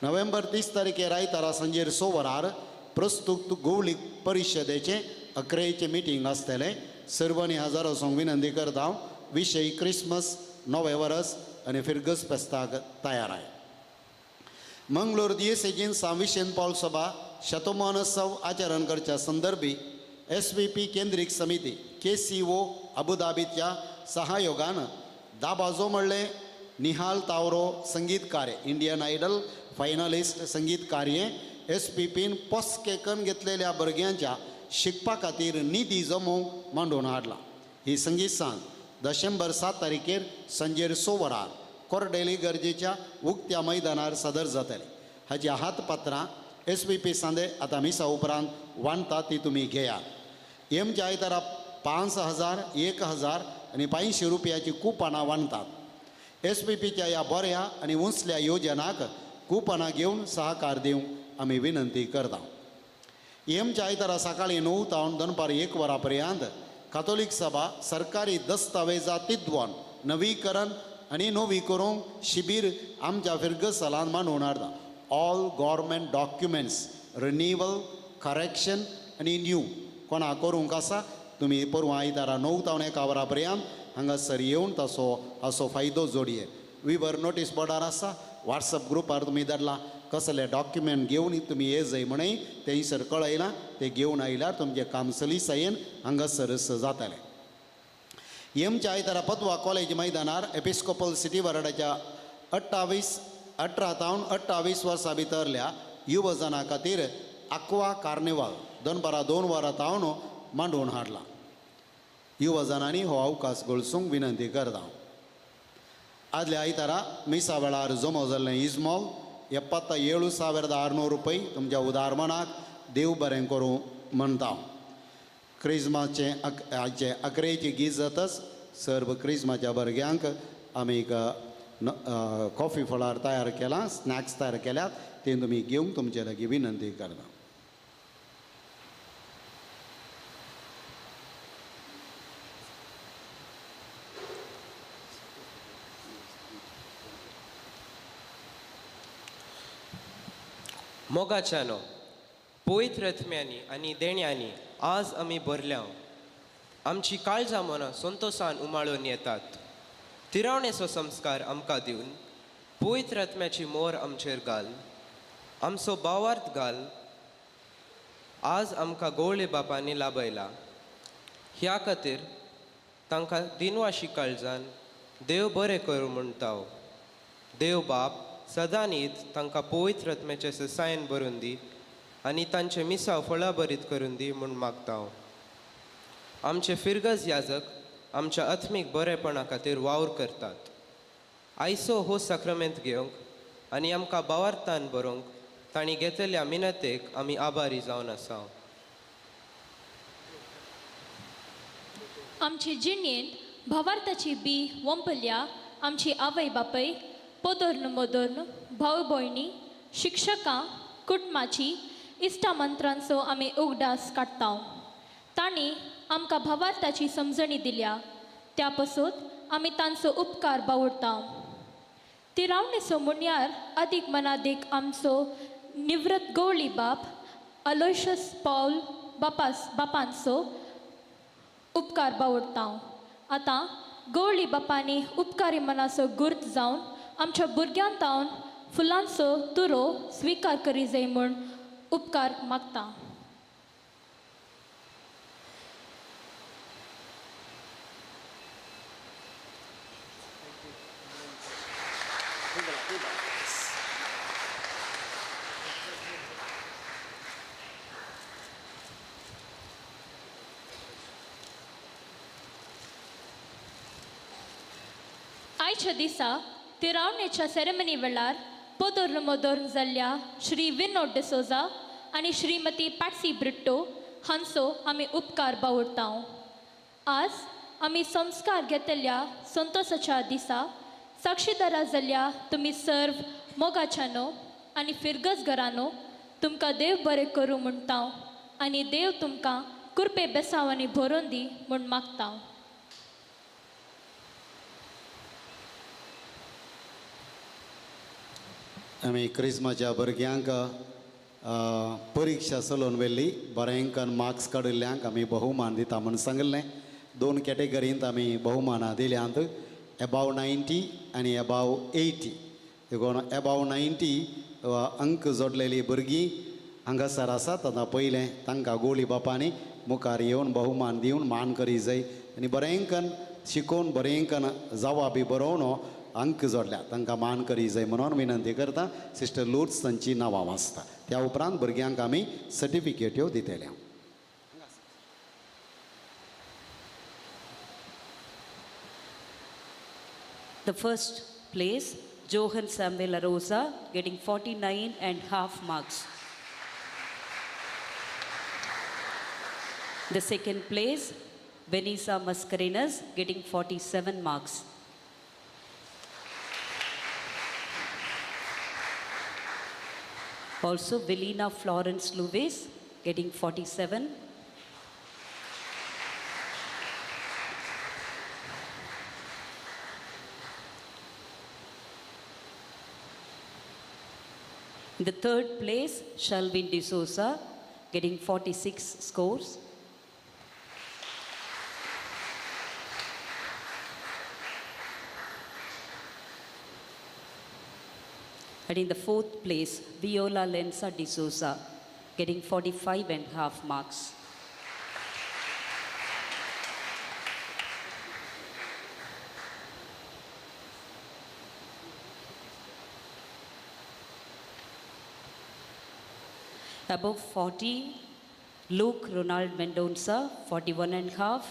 नोव्हेंबर 30 तारखेर आयतारा सांजेर 6 वरार प्रस्तुत गोवळीक परिशदेचें 11 मिटींग आसतलें. सर्वांनी हजारो संग विनंती करता. विशय क्रिसमस, नवें वरस आनी फिरगज फेस्ताक तयार आहे. मंगळूर दियेसेजीन सांविशेन पावल सभा शतमानोत्सव आचरण करच्या संदर्भी SVP केंद्रीक समिती KCO अबुधाबीच्या सहयोगान दाबाजो म्हणलें निहाल तावरो संगीत कार्य इंडियन आयडल फायनलिस्ट संगीत कार्य SPPन पोसकेकन घेतलेल्या भुरग्यांच्या शिकपा खातीर निधी जमोवंक मांडून हाडला. ही संगीत सांज डिसेंबर 7 तारखेर सांजेर 6 वरार कोरडेली गरजेच्या उक्त्या मैदानार सादर जातले. हाची हातपत्रां SVP सांदे आतां मिसा उपरांत वांटता ती तुमी घेयात. हेमच्या आयतारा 5,000, 1,000 आनी 500 रुपयाची कुपनां वांटतात. SVPच्या ह्या बऱ्या आनी उंचल्या योजनाक कुपनां घेवन सहकार दिवंक आमी विनंती करता. एमच्या आयतारा सकाळीं 9 तावन दनपार 1 वरां पर्यंत कातोलीक सभा सरकारी दस्तावेजा तिद्वान नवीकरण आनी नवी करूंक शिबीर आमच्या फिर्गसालान मांडून हाडटा. All government documents renewal, correction आनी न्यू कोणा करूंक आसा तुमी परवां आयतारा 9 तावन 1 वरां पर्यंत हांगासर येवन ताचो हाचो फायदो जोडये. विवर नोटीस बोर्डार आसा, वॉट्सएप ग्रुपार तुमी धाडला, कसले डॉक्युमेंट घेवन तुमी ये जाय म्हणून थंयसर कळयलां, ते घेवन आयल्यार तुमचें काम सलीसायेन हांगासर जातलें. एमच्या आयतारा पदवा कॉलेज मैदानार एपिस्कोपल सिटी वराडाच्या 18 तावन 28 वर्सां भितरल्या युवजना खातीर आक्वा कार्निवाल दनपारां 2 वरां तावन मांडून हाडला. युवजनांनी हो अवकाश गळसूंक विनंती करता. आदल्या आयतारा मिसा वेळार जमो जाल्लें इजमॉल 77,600 रुपये तुमच्या उदारमणाक देव बरें करूं म्हणटा. क्रिजमाचें आयचे अकरेची गीत जातच सर्व क्रिजमाच्या भुरग्यांक आमी कॉफी फळार तयार केलां, स्नॅक्स तयार केल्यात, ते तुमी घेवंक तुमचे लागीं विनंती करता. मोगाच्यानो पवित्र आत्म्यांनी आनी देण्यांनी आज आमी भरल्या. आमची काळजां मनां संतोसान उमाळून येतात. तिरावणेचो संस्कार आमकां दिवन पवित्र आत्म्याची मोर आमचेर घाल, आमचो भावार्थ घाल. आज आमकां गोवळे बापांनी लाभयला, ह्या खातीर तांकां दिनवाशी काळजान देव बरें करूं म्हणटा. देव बाप सदांनीत तांकां पवित्र आत्म्याचें ससायन भरून दी आनी तांचे मिसाव फळाभरीत करून दी म्हूण मागता. आमचे फिरगज याजक आमच्या आत्मीक बरेपणा खातीर वावर करतात. आयसो हो साक्रमेंत घेवंक आनी आमकां भावार्थान बरोवंक तांणी घेतल्या मिनतेक आमी आभारी जावन आसा. आमचे जिणेंत भावार्थाची बी वंपल्या आमची आवय बापय, पोदोर्न मोदोर्न, भाव भयणी, शिक्षकां, कुटुंबाची, इश्टा मंत्रांचो आमी उगडास काडटा. तांणी आमकां भावार्थाची समजणी दिल्या, त्या पसत आमी तांचो उपकार बावडटा. तिरावणेचो मुणयार अदीक मनादीक आमचो निवृत्त गवळी बाप अलोयशस पावल बापांचो उपकार बावडटा. आतां गवळी बापांनी उपकारी मनाचो गुर्त जावन आमच्या भुरग्यां तावन फुलांचो तुरो स्विकार करी जाय म्हूण उपकार मागता. आयच्या दिसा तिरावणेच्या सेरेमनी वेळार पोदोर्न मोदोर्न जाल्ल्या श्री विनोद डिसोजा आनी श्रीमती पॅट्सी ब्रिट्टो हांचो आमी उपकार बावडटा. आज आमी संस्कार घेतल्या संतोसाच्या दिसा साक्षीदारा जाल्ल्या तुमी सर्व मोगाच्यानो आनी फिरगज घरानो तुमकां देव बरें करूं म्हणटा आनी देव तुमकां कुरपे बेसांवांनी भरोवन दी म्हूण मागता. आमी क्रिस्माच्या भुरग्यांक परिक्षा चलोवन व्हेल्ली, बऱ्यांकन मार्क्स काडिल्ल्यांक आमी बहुमान दिता म्हूण सांगिल्लें. 2 कॅटेगरींत आमी बहुमानां दिल्यांत, एबाव 90 आनी एबाव 80. देखून एबाव 90 अंक जोडलेली भुरगीं हांगासर आसात. आतां पयलें तांकां गोळी बापांनी मुखार येवन बहुमान दिवन मान करी जाय आनी बऱ्यांकन शिकोवन बऱ्यांकन जावा बी बरोवन अंक जोडल्या तांकां मान करी जाय म्हणून विनंती करता. सिस्टर लुर्ज तांची नांवां वाचता. त्या उपरांत भुरग्यांक आमी सर्टिफिकेट्यो दितले. The first place, Johan Samuel Arosa, getting 49.5 marks. The second place, Vanessa Mascarenas, getting 47 marks. Also, Velina Florence Lewis getting 47. In the third place, Shalvin D'Souza getting 46 scores. And in the fourth place, Viola Lenza D'Souza getting 45.5 marks. Above 40, Luke Ronald Mendonca, 41.5.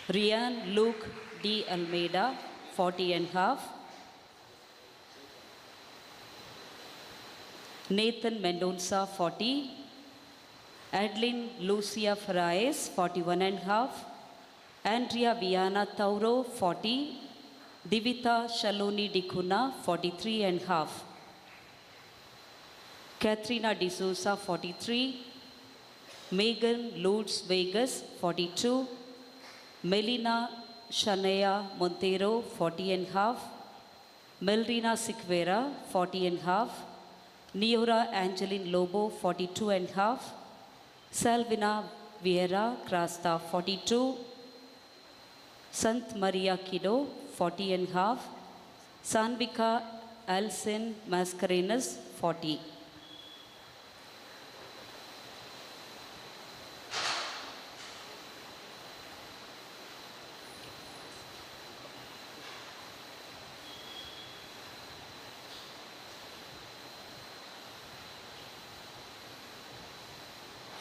Rian Luke D. Almeida, 40.5. Nathan Mendonca, 40. Adeline Lucia Ferraes, 41.5. Andrea Viana Tauro, 40. Divita Shaloni Dikuna, 43.5. Katrina D'Souza, 43. Megan Lourdes Vegas, 42. Melina Shania Montero, 40.5. Melrina Sikvera, 40.5. Neora Angeline Lobo, 42.5. Salvina Vieira Crasta, 42. Sant Maria Kido, 40.5. Sanvika Alcin Mascarenas, 40.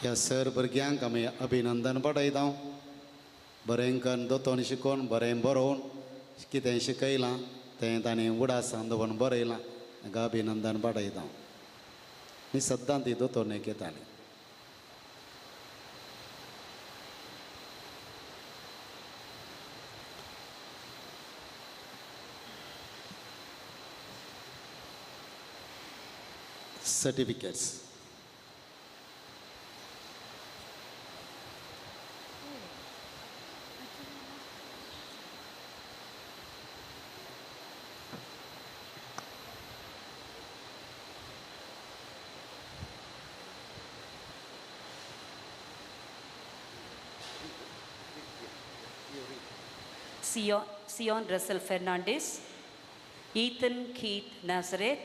ह्या sir भुरग्यांक आमी अभिनंदन पाठयता. बरें करून दोतोन शिकोवन बरें बरोवन कितें शिकयलां तें ताणें उडासान दवरून बरयलां, तांकां अभिनंदन पाठयता. आनी सद्दां ती दोतोरनेक येताली. Certificates. Sion Russell Fernandez, Ethan Keith Nazareth,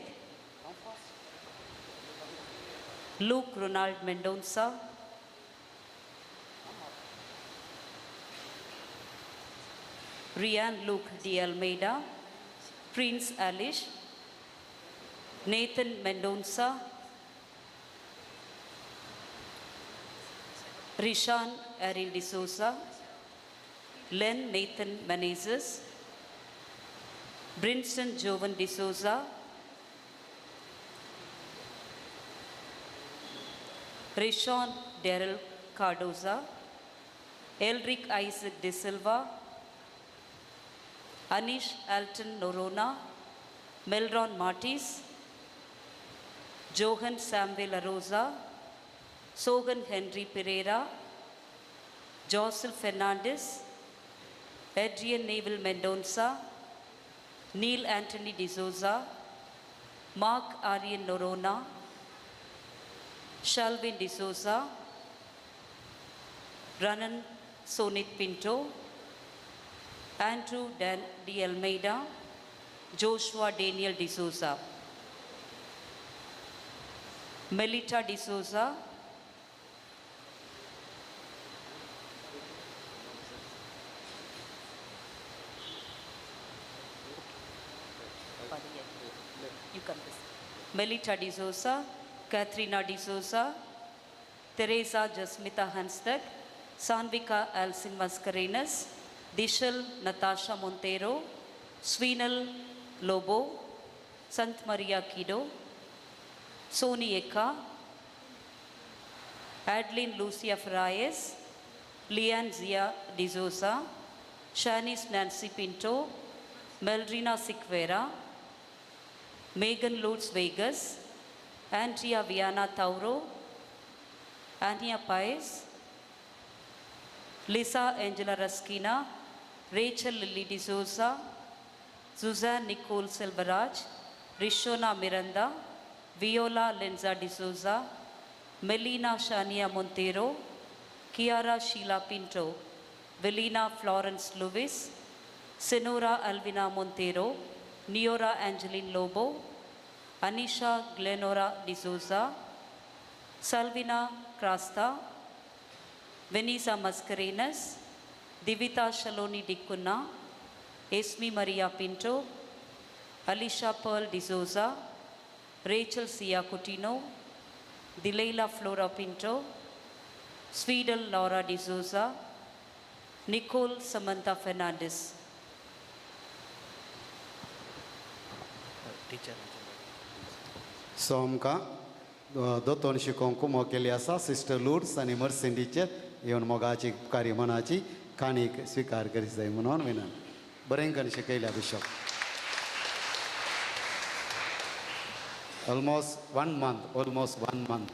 Luke Ronald Mendonca, Rian Luke De Almeida, Prince Alish, Nathan Mendonca, Rishan Erin D'Souza, Len Nathan Menezes, Brinson Jovan D'Souza, Rishon Daryl Cardoza, Elric Isaac De Silva, Anish Alton Norona, Melron Martis, Johan Samuel Arosa, Sogan Henry Pereira, Joseph Fernandez, Adrian Neville Mendonca, Neil Anthony D'Souza, Mark Aryan Norona, Shalvin D'Souza, Ranan Sonit Pinto, Andrew Dan D. Almeida, Joshua Daniel D'Souza, Melita D'Souza, Melita D'Souza, Katrina D'Souza, Teresa Jasmita Hanstak, Sanvika Alcin Mascarenas, Dishal Natasha Montero, Swinal Lobo, Sant Maria Kido, Soni Eka, Adeline Lucia Ferraes, Leanne Zia D'Souza, Shanice Nancy Pinto, Melrina Sikvera, Megan Lutz Vegas, Andrea Viana Tauro, Ania Paes, Lisa Angela Raskina, Rachel Lily D'Souza, Suzanne Nicole Selvaraj, Rishona Miranda, Viola Lenza D'Souza, Melina Shania Montero, Kiara Sheila Pinto, Velina Florence Lewis, Senora Alvina Montero, Neora Angeline Lobo, Anisha Glenora D'Souza, Salvina Krasta, Venisa Mascarenas, Divita Shaloni Dikkunna, Esmi Maria Pinto, Alicia Pearl D'Souza, Rachel Sia Coutinho, Dileila Flora Pinto, Swedel Laura D'Souza, Nicole Samantha Fernandez. Teacher so आमकां दोतोन शिकोवंक कुमो केल्ली आसा sister लुड्स आनी Mersin teacher येवन मोगाची उपकारी मनाची काणीक स्विकार करीत जाय म्हणून विनंती. बरें करून शिकयल्या bishop. Almost one month, almost one month.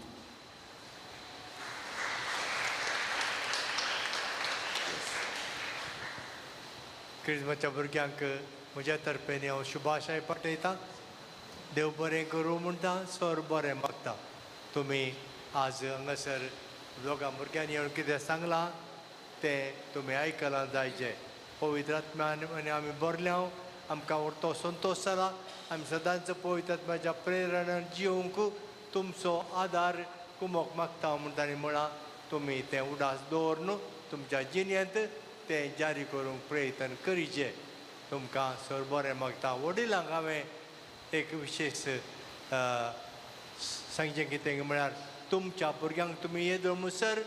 क्रिजमाच्या भुरग्यांक म्हज्या तर्फेन हांव शुभाशय पाठयतां. देव बरें करूं म्हणटा, सर बरें मागता. तुमी आज हांगासर दोगां भुरग्यांनी येवन कितें सांगलां तें तुमी आयकलां जायचें. पवित्र आत्म्यान आनी आमी बरल्या, आमकां उरतो संतोश जाला. आमी सदांच पवित्र आत्म्याच्या प्रेरणान जिवंक तुमचो आदार कुमोक मागता म्हूण तांणी म्हळां. तुमी तें उडास दवरून तुमच्या जिणेंत तें जारी करूंक प्रयत्न करीचे. तुमकां सर बरें मागता. वडिलांक हांवें एक विशेश सांगचें कितें म्हळ्यार तुमच्या भुरग्यांक तुमी येदो मुसर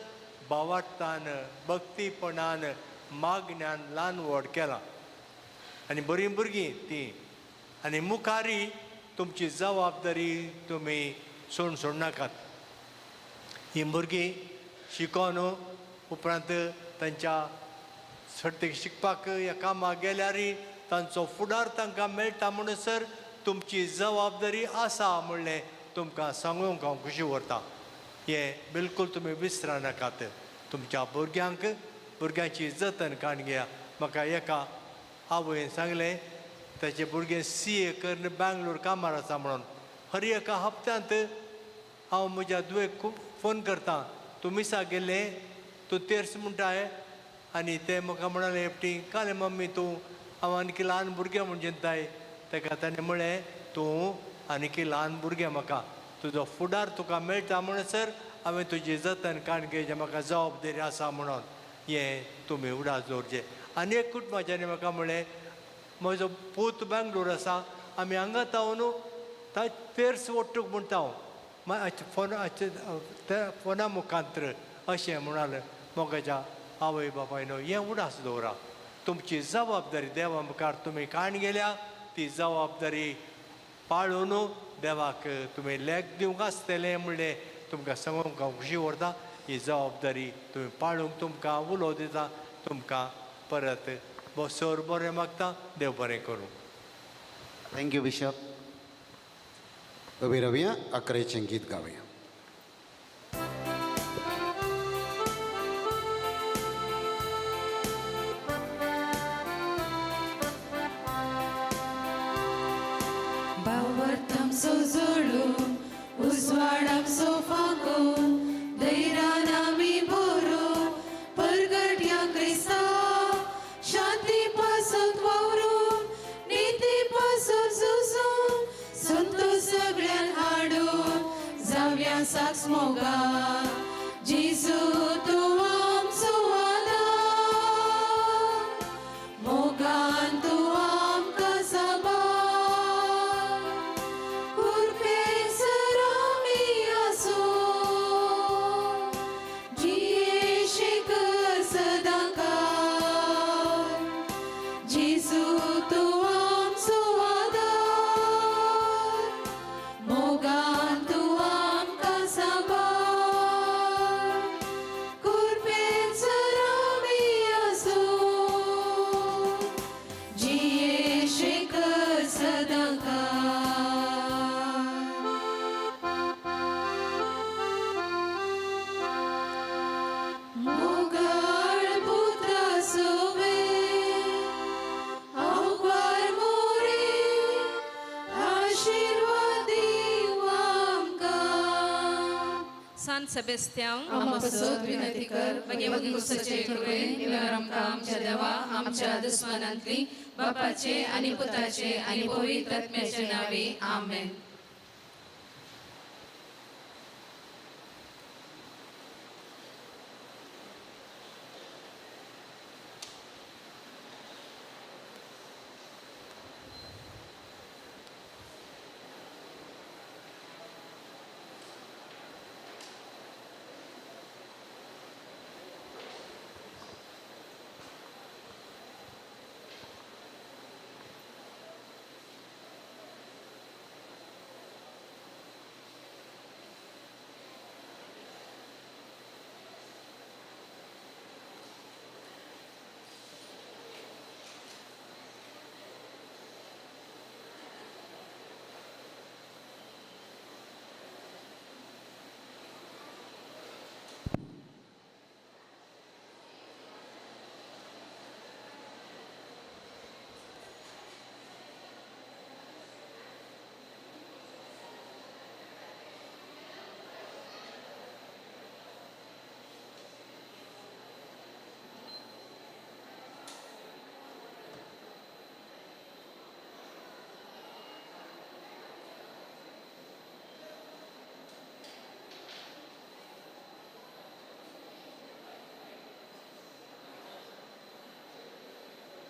भावार्थान भक्तीपणान मागण्यान ल्हान व्हड केलां आनी बरीं भुरगीं तीं आनी मुखारी तुमची जबाबदारी तुमी सोड सोडनाकात. हीं भुरगीं शिकोन उपरांत तांच्या सर्तीक शिकपाक ह्या कामाक गेल्यारय तांचो फुडार तांकां मेळटा म्हणसर तुमची जबाबदारी आसा म्हणलें तुमकां सांगूंक हांव खुशी व्हरता. हें बिलकूल तुमी विसरा नाकात. तुमच्या भुरग्यांक भुरग्यांची जतन काडून घेया. म्हाका एका आवयन सांगलें ताचें भुरगें CA करून बेंगलोर कामार आसा म्हणून. हर एका हप्त्यांत हांव म्हज्या धुवेक खूब फोन करता, तूं मिसाक गेल्लें, तूं तेर्स म्हणटाय. आनी तें म्हाका म्हणालें एकटी कालें मम्मी तूं हांव आनीक ल्हान भुरगें म्हूण चिंताय. ताका ताणें म्हळें तूं आनीक ल्हान भुरगें, म्हाका तुजो फुडार तुका मेळटा म्हणसर हांवें तुजी जतन काडून घेवचें, म्हाका जबाबदारी आसा म्हणून. हें तुमी उडास दवरचें. आनी एक कुटुंबाच्यानी म्हाका म्हळें म्हजो पूत बेंगलोर आसा, आमी हांगा तावन तेर्स वट्टूक म्हणटा हांव फोन फोना मुखांत्र अशें म्हणालें. मोगाच्या आवय बापायनो हें उडास दवरा. तुमची जबाबदारी देवा मुखार तुमी काण गेल्या ती जबाबदारी पाळून देवाक तुमी लेख दिवंक आसतलें म्हणलें तुमकां सांगूंक हांव खुशी व्हरता. ही जबाबदारी तुमी पाळूंक तुमकां उलो दिता. तुमकां परत सर बरें मागता. देव बरें करूं. Thank you bishop. उबी रावया, अकरेचें गीत गावया. भावार्थामसो जोडून उजवाडामसो फांकून धैर्यान आमी भरून परगटया क्रिस्ता शांती पासून वावरून निती पासून झुजून संतोष सगळ्यान हाडून जावया साक्ष मोगान. जेजू तूं आमचो आदार, मोगान तूं आमकां सांबाळ, कुरपेसर आमी आसूं जियेशे कर सदांकाळ. जेजू तूं आमचो आदार, मोगान तूं आमकां सांबाळ. सान सेबेस्त्यांव आमकां पासत विनंती कर. भगेवंत क्रुसाचे कृपेन निवार आमकां आमच्या देवा आमच्या दुस्मानांतली, बापाचे आनी पुताचे आनी पवित्र आत्म्याचे नावे, आमेन.